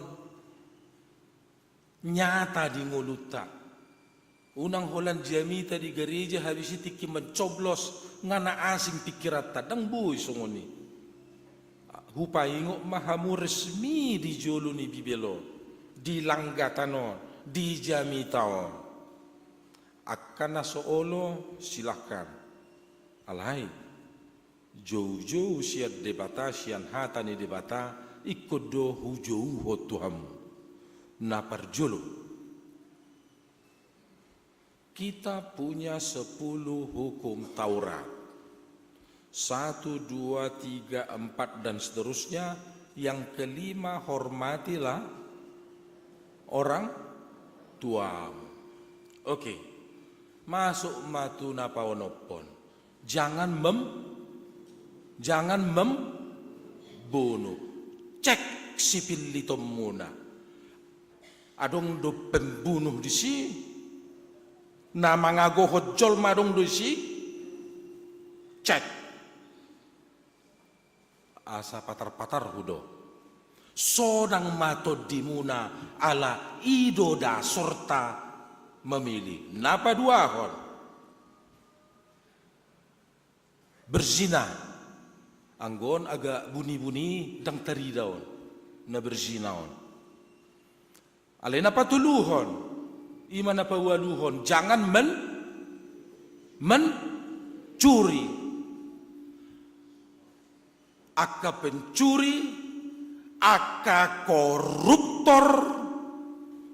nyata di ngolunta. Unang holan jamita di gareja habis i tingki mencoblos, nga na asing pingkiranta, ndang boi songon i. Hupaingot ma hamu resmi di jolo ni Bibel on, di langgatan on, di jamita on. Angka na so olo, silahkan. Alai, joujou sian Debata, sian hata ni Debata, ingkon do hujouhon tu hamu. Na parjolo. Kita punya sepuluh hukum Taurat. Satu, dua, tiga, empat, dan seterusnya. Yang kelima, hormatilah orang tuamu. Oke. Masuk ma tu na paonomhon. Jangan mem-, jangan membunuh. Cek sipillitonmuna. Adong do pembunuh disi? Na mangagohon jolma adong do disi? Cek. Asa patar-patarhu do. Sonang ma tondimuna, ala i do dasorta memilih. Na paduahon. Berzina. Anggo on agak buni-buni, ndang tarida on na berzina on. Alai na patoluhon, i ma na paualuhon, jangan men-, mencuri. Angka pencuri, angka koruptor,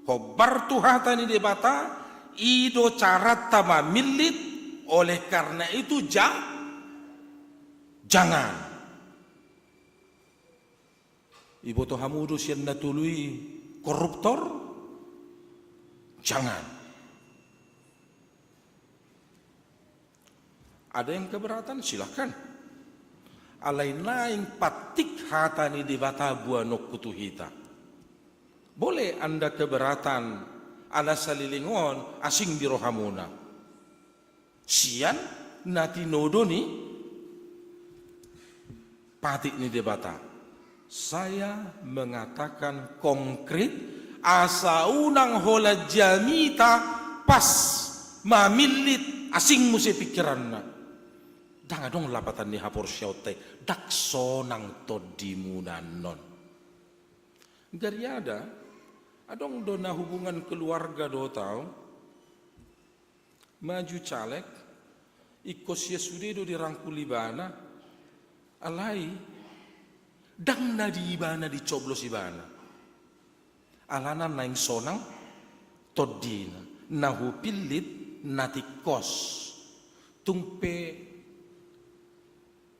hombar tu hata ni Debata, i do caranta mamillit, oleh karena itu ja-, jangan. Iboto hamu do sian na tolu i koruptor? Jangan. Ada yang keberatan, silahkan. Alai naeng patik hata ni Debata boanonku tu hita. Boleh Anda keberatan, ala saleleng on asing di rohamuna. Sian na tinodo ni patik ni Debata. Saya mengatakan konkret, asa unang holan jamita pas mamillit asing muse pikiranna. Ndang adong lapatan ni haporseaonta i, ndang sonang tondimuna annon. Gariada, adong do na hubungan keluarga dohot au, maju caleg, ingkon sian sude do dirangkul ibana, alai ndang na di ibana dicoblos ibana. Alana naeng sonang tondina, na hupillit na tingkos. Tung pe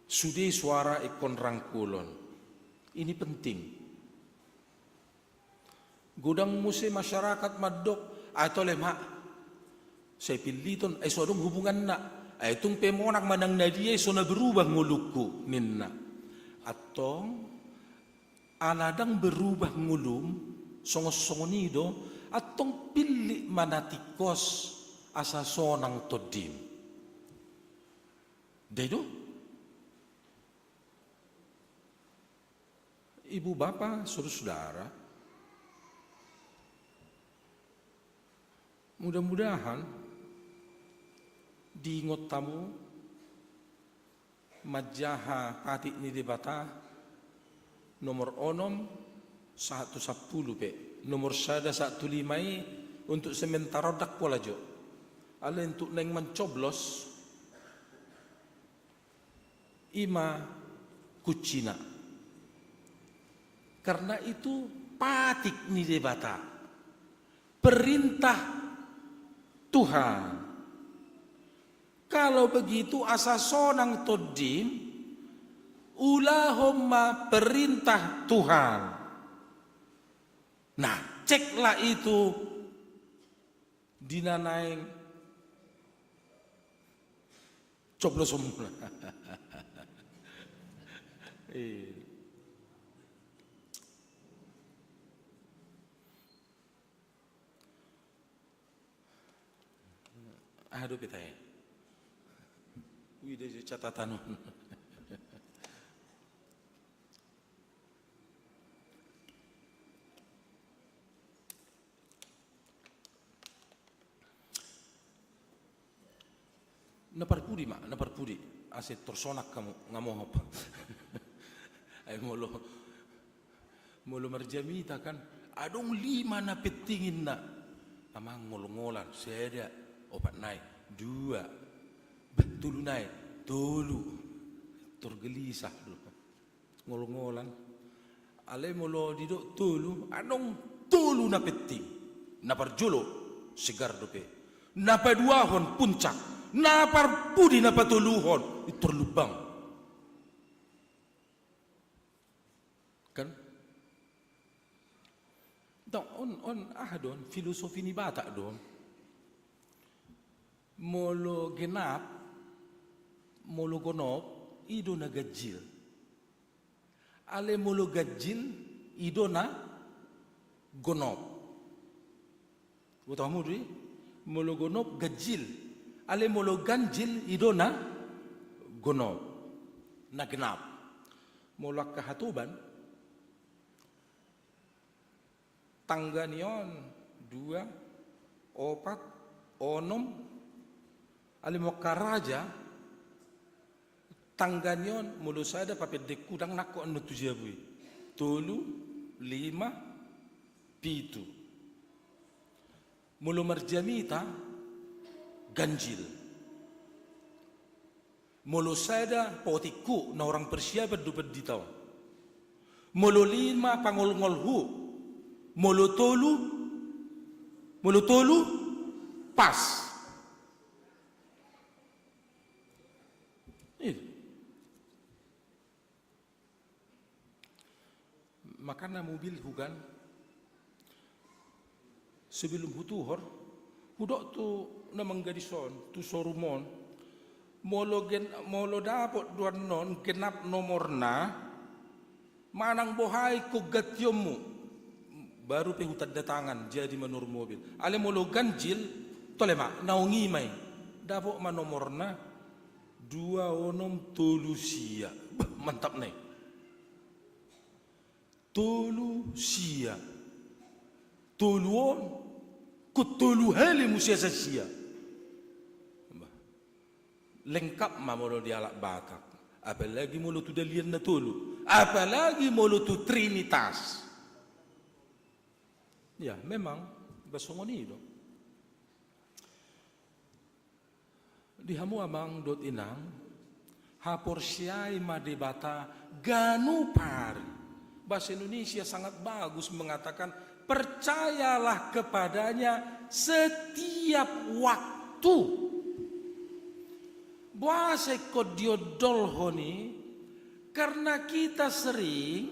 sude suara ingkon rangkulon. Ini penting. Godang muse masyarakat mandok, ai tole ma, sai pilliton, ai so adong hubunganna, ai tung pe monang manang na dia i so na berubah ngolungku, ninna. Antong, ala ndang berubah ngolum, songon-songon i do, antong pillit ma na tingkos asa sonang tondim. Ndai do? Ibu bapa, saudara-saudara, mudah-mudahan diingot hamu manjaha patik ni Debata nomor onom sahat tu sampulu pe, nomor sada sahat tu lima i untuk sementara on ndang pola jo. Alai untuk naeng mancoblos, i ma kuncina. Karena itu patik ni Debata, perintah Tuhan. Kalau begitu asa sonang tondim, ulahon ma perintah Tuhan. Nah, ceklah itu di na naeng coblosonmuna. Iya. Aha dope tahe? Ui, da jo catatan on. Na parpudi ma, na parpudi. Asa tor sonang hamu, nga mohop. Ai molo, molo marjamita kan, adong lima na penting inna. Amang, ngol-ngolan, sada. Opat nai, dua. Bah, tolu nai, tolu. Tor gelisah do. Ngolngolan. Alai molo didok tolu, adong tolu na penting. Na parjolo, segar dope. Na paduahon, puncak. Na parpudi, na patoluhon, pintor lumbang. Kan? Tong, on, on, aha do on, filosofi ni Batak do on. Molo genap, molo gonop, i do na ganjil. Alai molo ganjil, i do na gonop. Boto hamu do i, molo gonop ganjil. Alai molo ganjil, i do na gonop. Na genap. Molo angka hatoban, tangga ni on, dua, opat, onom, alai molo angka raja, tangga ni on, molo sada, papendekhu, ndang nangkok annon tu jabu i. Tolu, lima, pitu. Molo marjamita, ganjil. Molo sada, potikhu, na orang persiapan do pandita on. Molo lima, pangolngolhu. Molo tolu, molo tolu, pas. Ih. Makana mobilhu kan, sebelum hutuhor, hudok tu na manggadis on, tu showroom on, molo gen-, molo dapot do annon genap nomorna, manang boha ingkon gantionmu, baru pe hutanda tangan, jadi manurun mobil. Alai molo ganjil, tole ma, naung i ma i. Dapot ma nomorna, dua onom tolu sia. Bah, mantap nai. Tolu sia. Tolu on, ingkon tolu hali muse asa sia. Bah. Lengkap ma molo di halak Batak. Apalagi molo tu Dalihan Na Tolu. Apalagi molo tu Trinitas. Ya, memang, bah songon i do. Di hamu amang dohot inang, haporseai ma Debata ganup ari. Bahasa Indonesia sangat bagus mengatakan, "Percayalah kepada-Nya setiap waktu." Boasa ingkon diondolhon i? Karena kita sering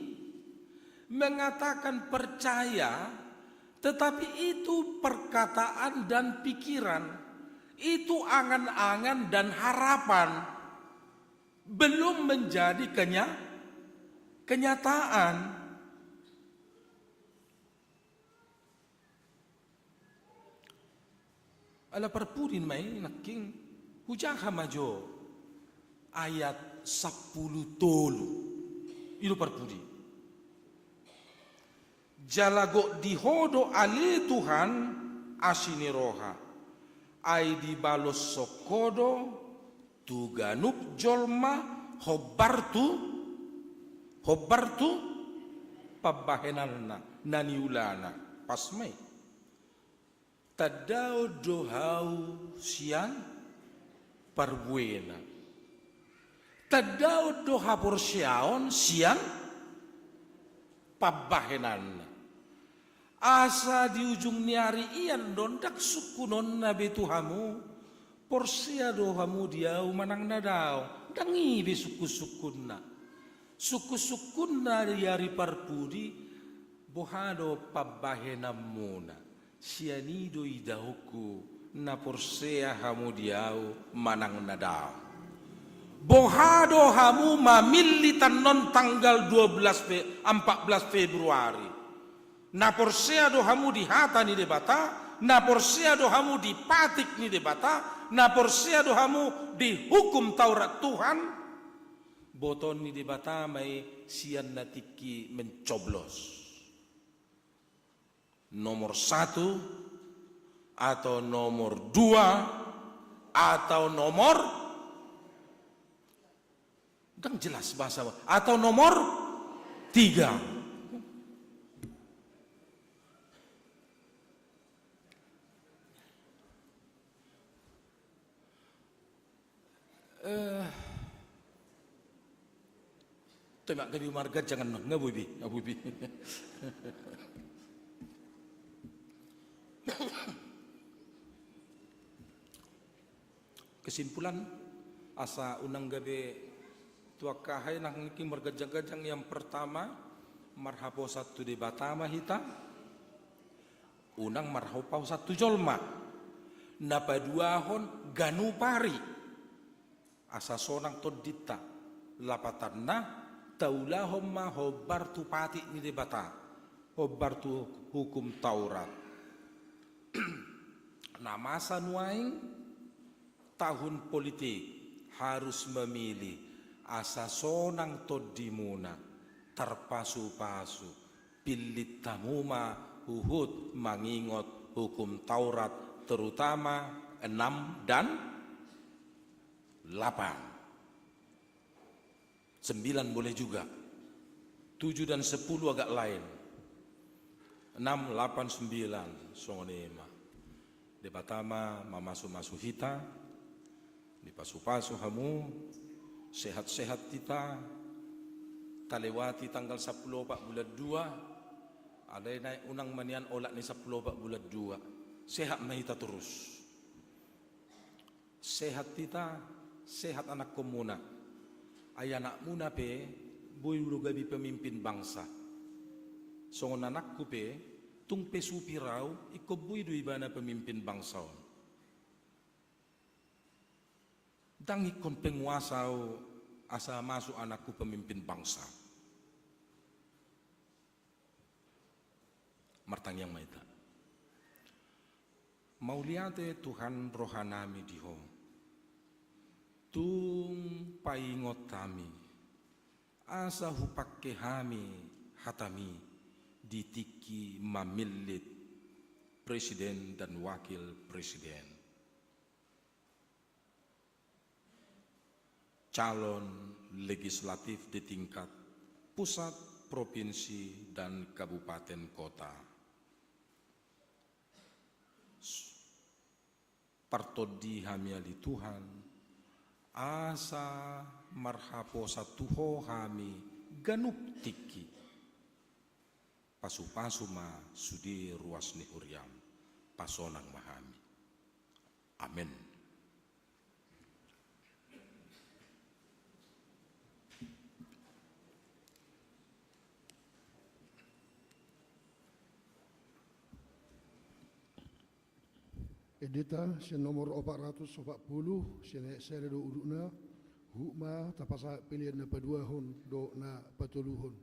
mengatakan percaya, tetapi itu perkataan dan pikiran, itu angan-angan dan harapan, belum menjadi kenya-, kenyataan. Ala parpudi ma i nangkin, hujaha ma jo ayat sampulu tolu. I do parpudi. Jala gok di Ho do ale Tuhan asi ni roha, ai dibaloshon Ho do tu ganup jolma hombar tu, hombar tu pambahenanna na niulana. Pas ma i. Tandaon do hau sian parbuena. Tandaon do haporseaon sian pambahenanna. Asa di ujung ni ari i annon ndang sungkunonna be tu hamu, porsea do hamu di ahu manang na daong, ndang i be sungkun-sungkunna. Sungkun-sungkunna di ari parpudi, boha do pambahenanmuna. Sian i do idaonku na porsea hamu di ahu manang na daong. Boha do hamu mamillit annon tanggal dua belas Fe-, empat belas Februari? Na porsea do hamu di hata ni Debata, na porsea do hamu di patik ni Debata, na porsea do hamu di hukum Taurat Tuhan? Botoon ni Debata ma i sian na tingki mencoblos. Nomor satu, atau nomor dua, atau nomor, ndang jelas bahasa, atau nomor tiga. Ima gabe marganjang annon, nga boi be, nga boi be. Kesimpulan, asa unang gabe tu angka aha i nangkin marganjang-ganjang, yang pertama, marhaposan tu Debata ma hita, unang marhaposan tu jolma. Na paduahon, ganup ari asa sonang tondinta. Lapatanna, taulahon ma hombar tu patik ni Debata, hombar tu hukum Taurat. Na masa nuaeng, tahun politik, harus memilih, asa sonang tondimuna, tarpasu-pasu, pillit hamu ma huhut mangingot hukum Taurat, terutama enam dan delapan. Sembilan boleh juga. Tujuh dan sepuluh agak lain. Enam, delapan, sembilan, songon i ma. Debata ma mamasu-masu hita, dipasu-pasu hamu, sehat-sehat hita, talewati tanggal sampulu opat bulan dua, alai na unang ma nian olat ni sampulu opat bulan dua. Sehat ma hita torus. Sehat hita, sehat anakkonmuna. Ai anakmuna pe boi do gabe pemimpin bangsa. Songon anakku pe, tung pe supir au, ingkon boi do ibana pemimpin bangsa on. Ndang ingkon penguasa au asa masuk anakku pemimpin bangsa. Martangiang ma hita. Mauliate Tuhan rohanami di Ho. Tung paingot hami, asa hupangke hami hatami di tingki mamillit presiden dan wakil presiden, calon legislatif di tingkat pusat, provinsi, dan kabupaten kota. Partondi hami ale Tuhan, asa marhaposan tu Ho hami ganup tingki. Pasu-pasu ma sude ruas ni huriam, pasonang ma hami. Amen. Endenta sian nomor opat ratus opat pulu, sian ayat sada do udutna, huhut ma tapasahat pelean na paduahon dohot na patoluhon.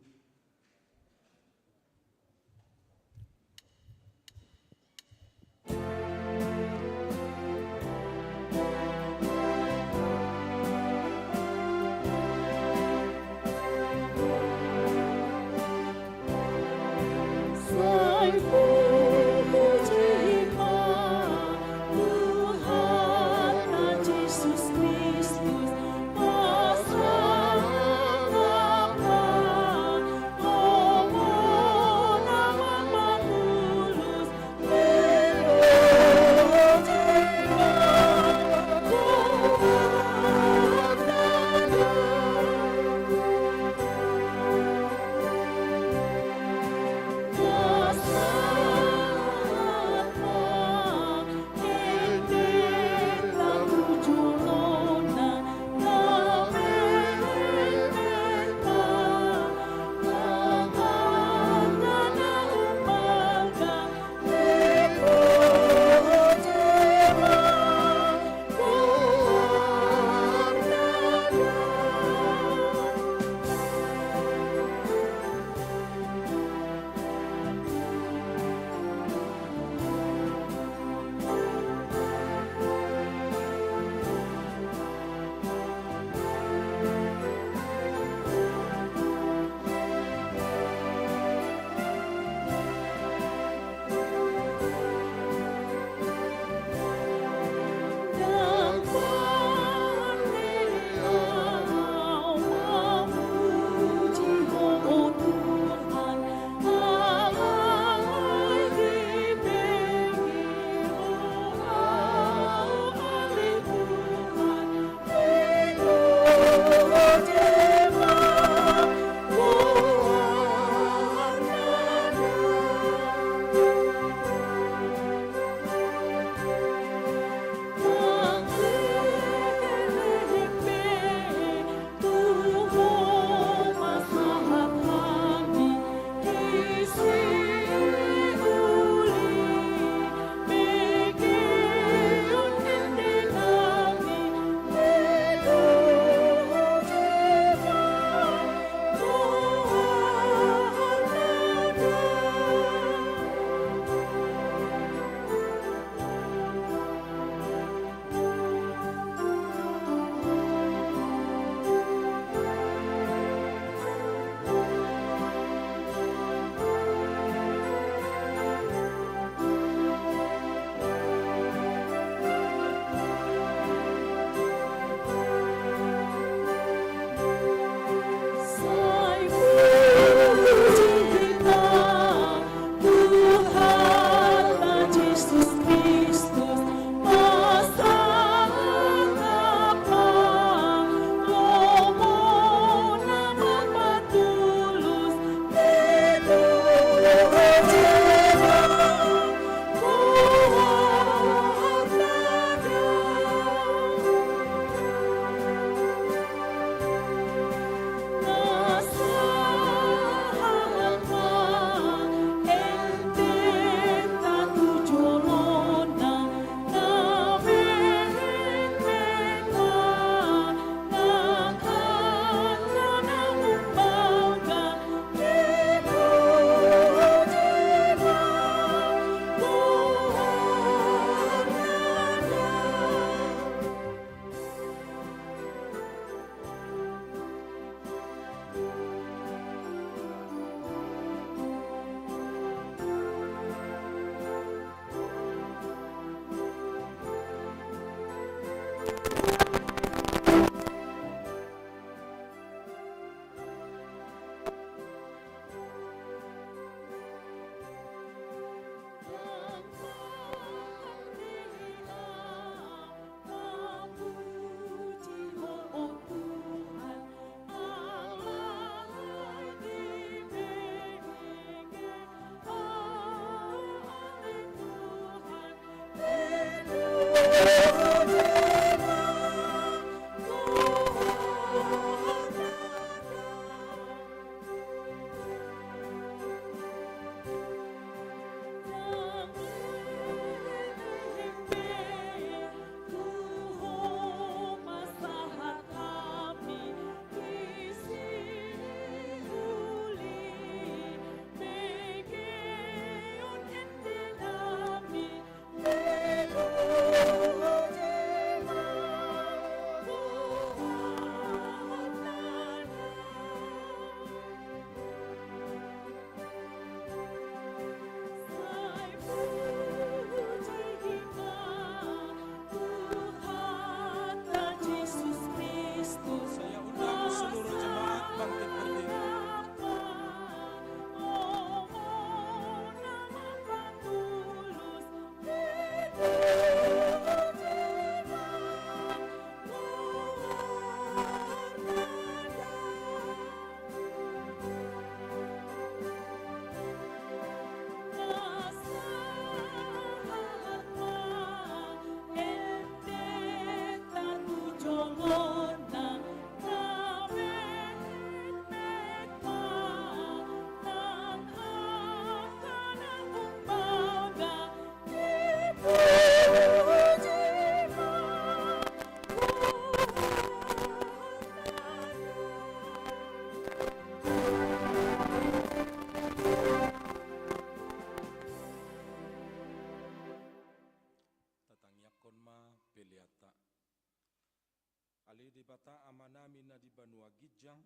Debata Amanami na di banua ginjang,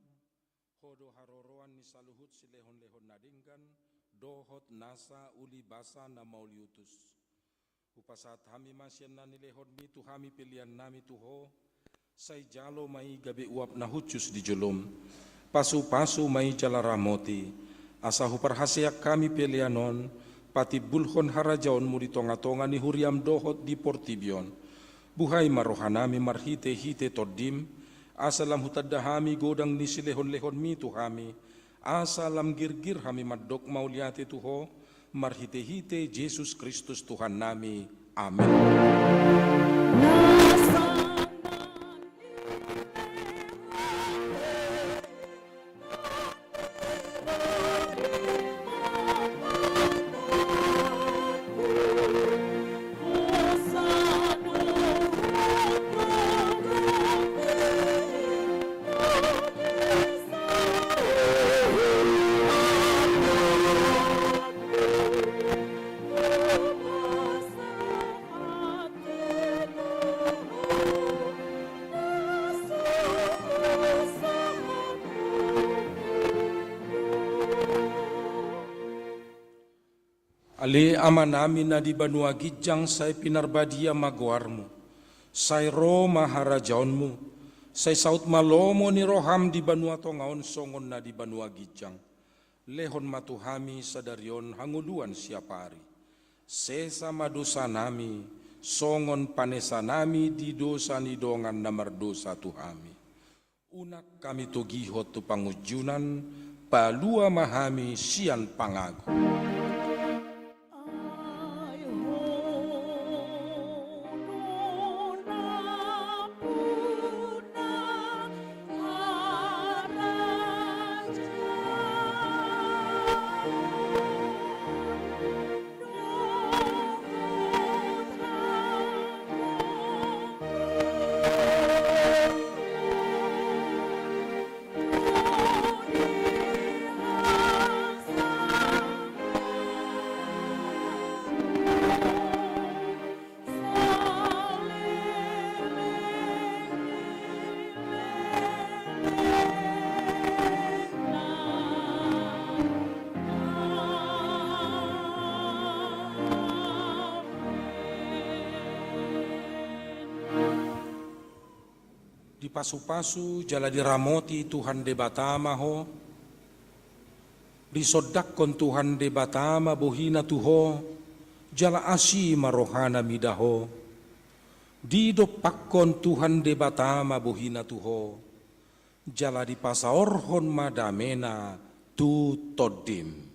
Ho do haroroan ni saluhut silehonlehon na denggan dohot nasa ulibasa na mauliutus. Hupasahat hami ma sian na nilehonmi tu hami peleannami tu Ho, sai jalo ma i gabe uap na hushus di jolom. Pasupasu ma i jala ramoti, asa huparhaseang hami pelean on patimbulhon harajaonmu di tongatonga ni huriam dohot di portibi on. Buhai ma rohanami marhitehite Tondim, asa lam hutanda hami godang ni silehonlehonmi tu hami, asa lam girgir hami mandok mauliate tu Ho, marhitehite Jesus Kristus Tuhannami. Amen. Ale Amanami na di banua ginjang, sai pinarbadia ma goarmu, sai ro ma harajaonmu, sai saut ma lomo ni roham di banua tonga on songon na di banua ginjang. Lehon ma tu hami sadari on hangoluan siapari. Sesa ma dosanami, songon panesanami di dosa ni dongan na mardosa tu hami. Unang hami togihon tu pangunjunan, palua ma hami sian pangago. Dipasupasu jala diramoti Tuhan Debata ma ho. Disondangkon Tuhan Debata ma bohina tu ho, jala asi ma rohana mida ho. Didompakkon Tuhan Debata ma bohina tu ho, jala dipasaorhon ma damena tu tondim.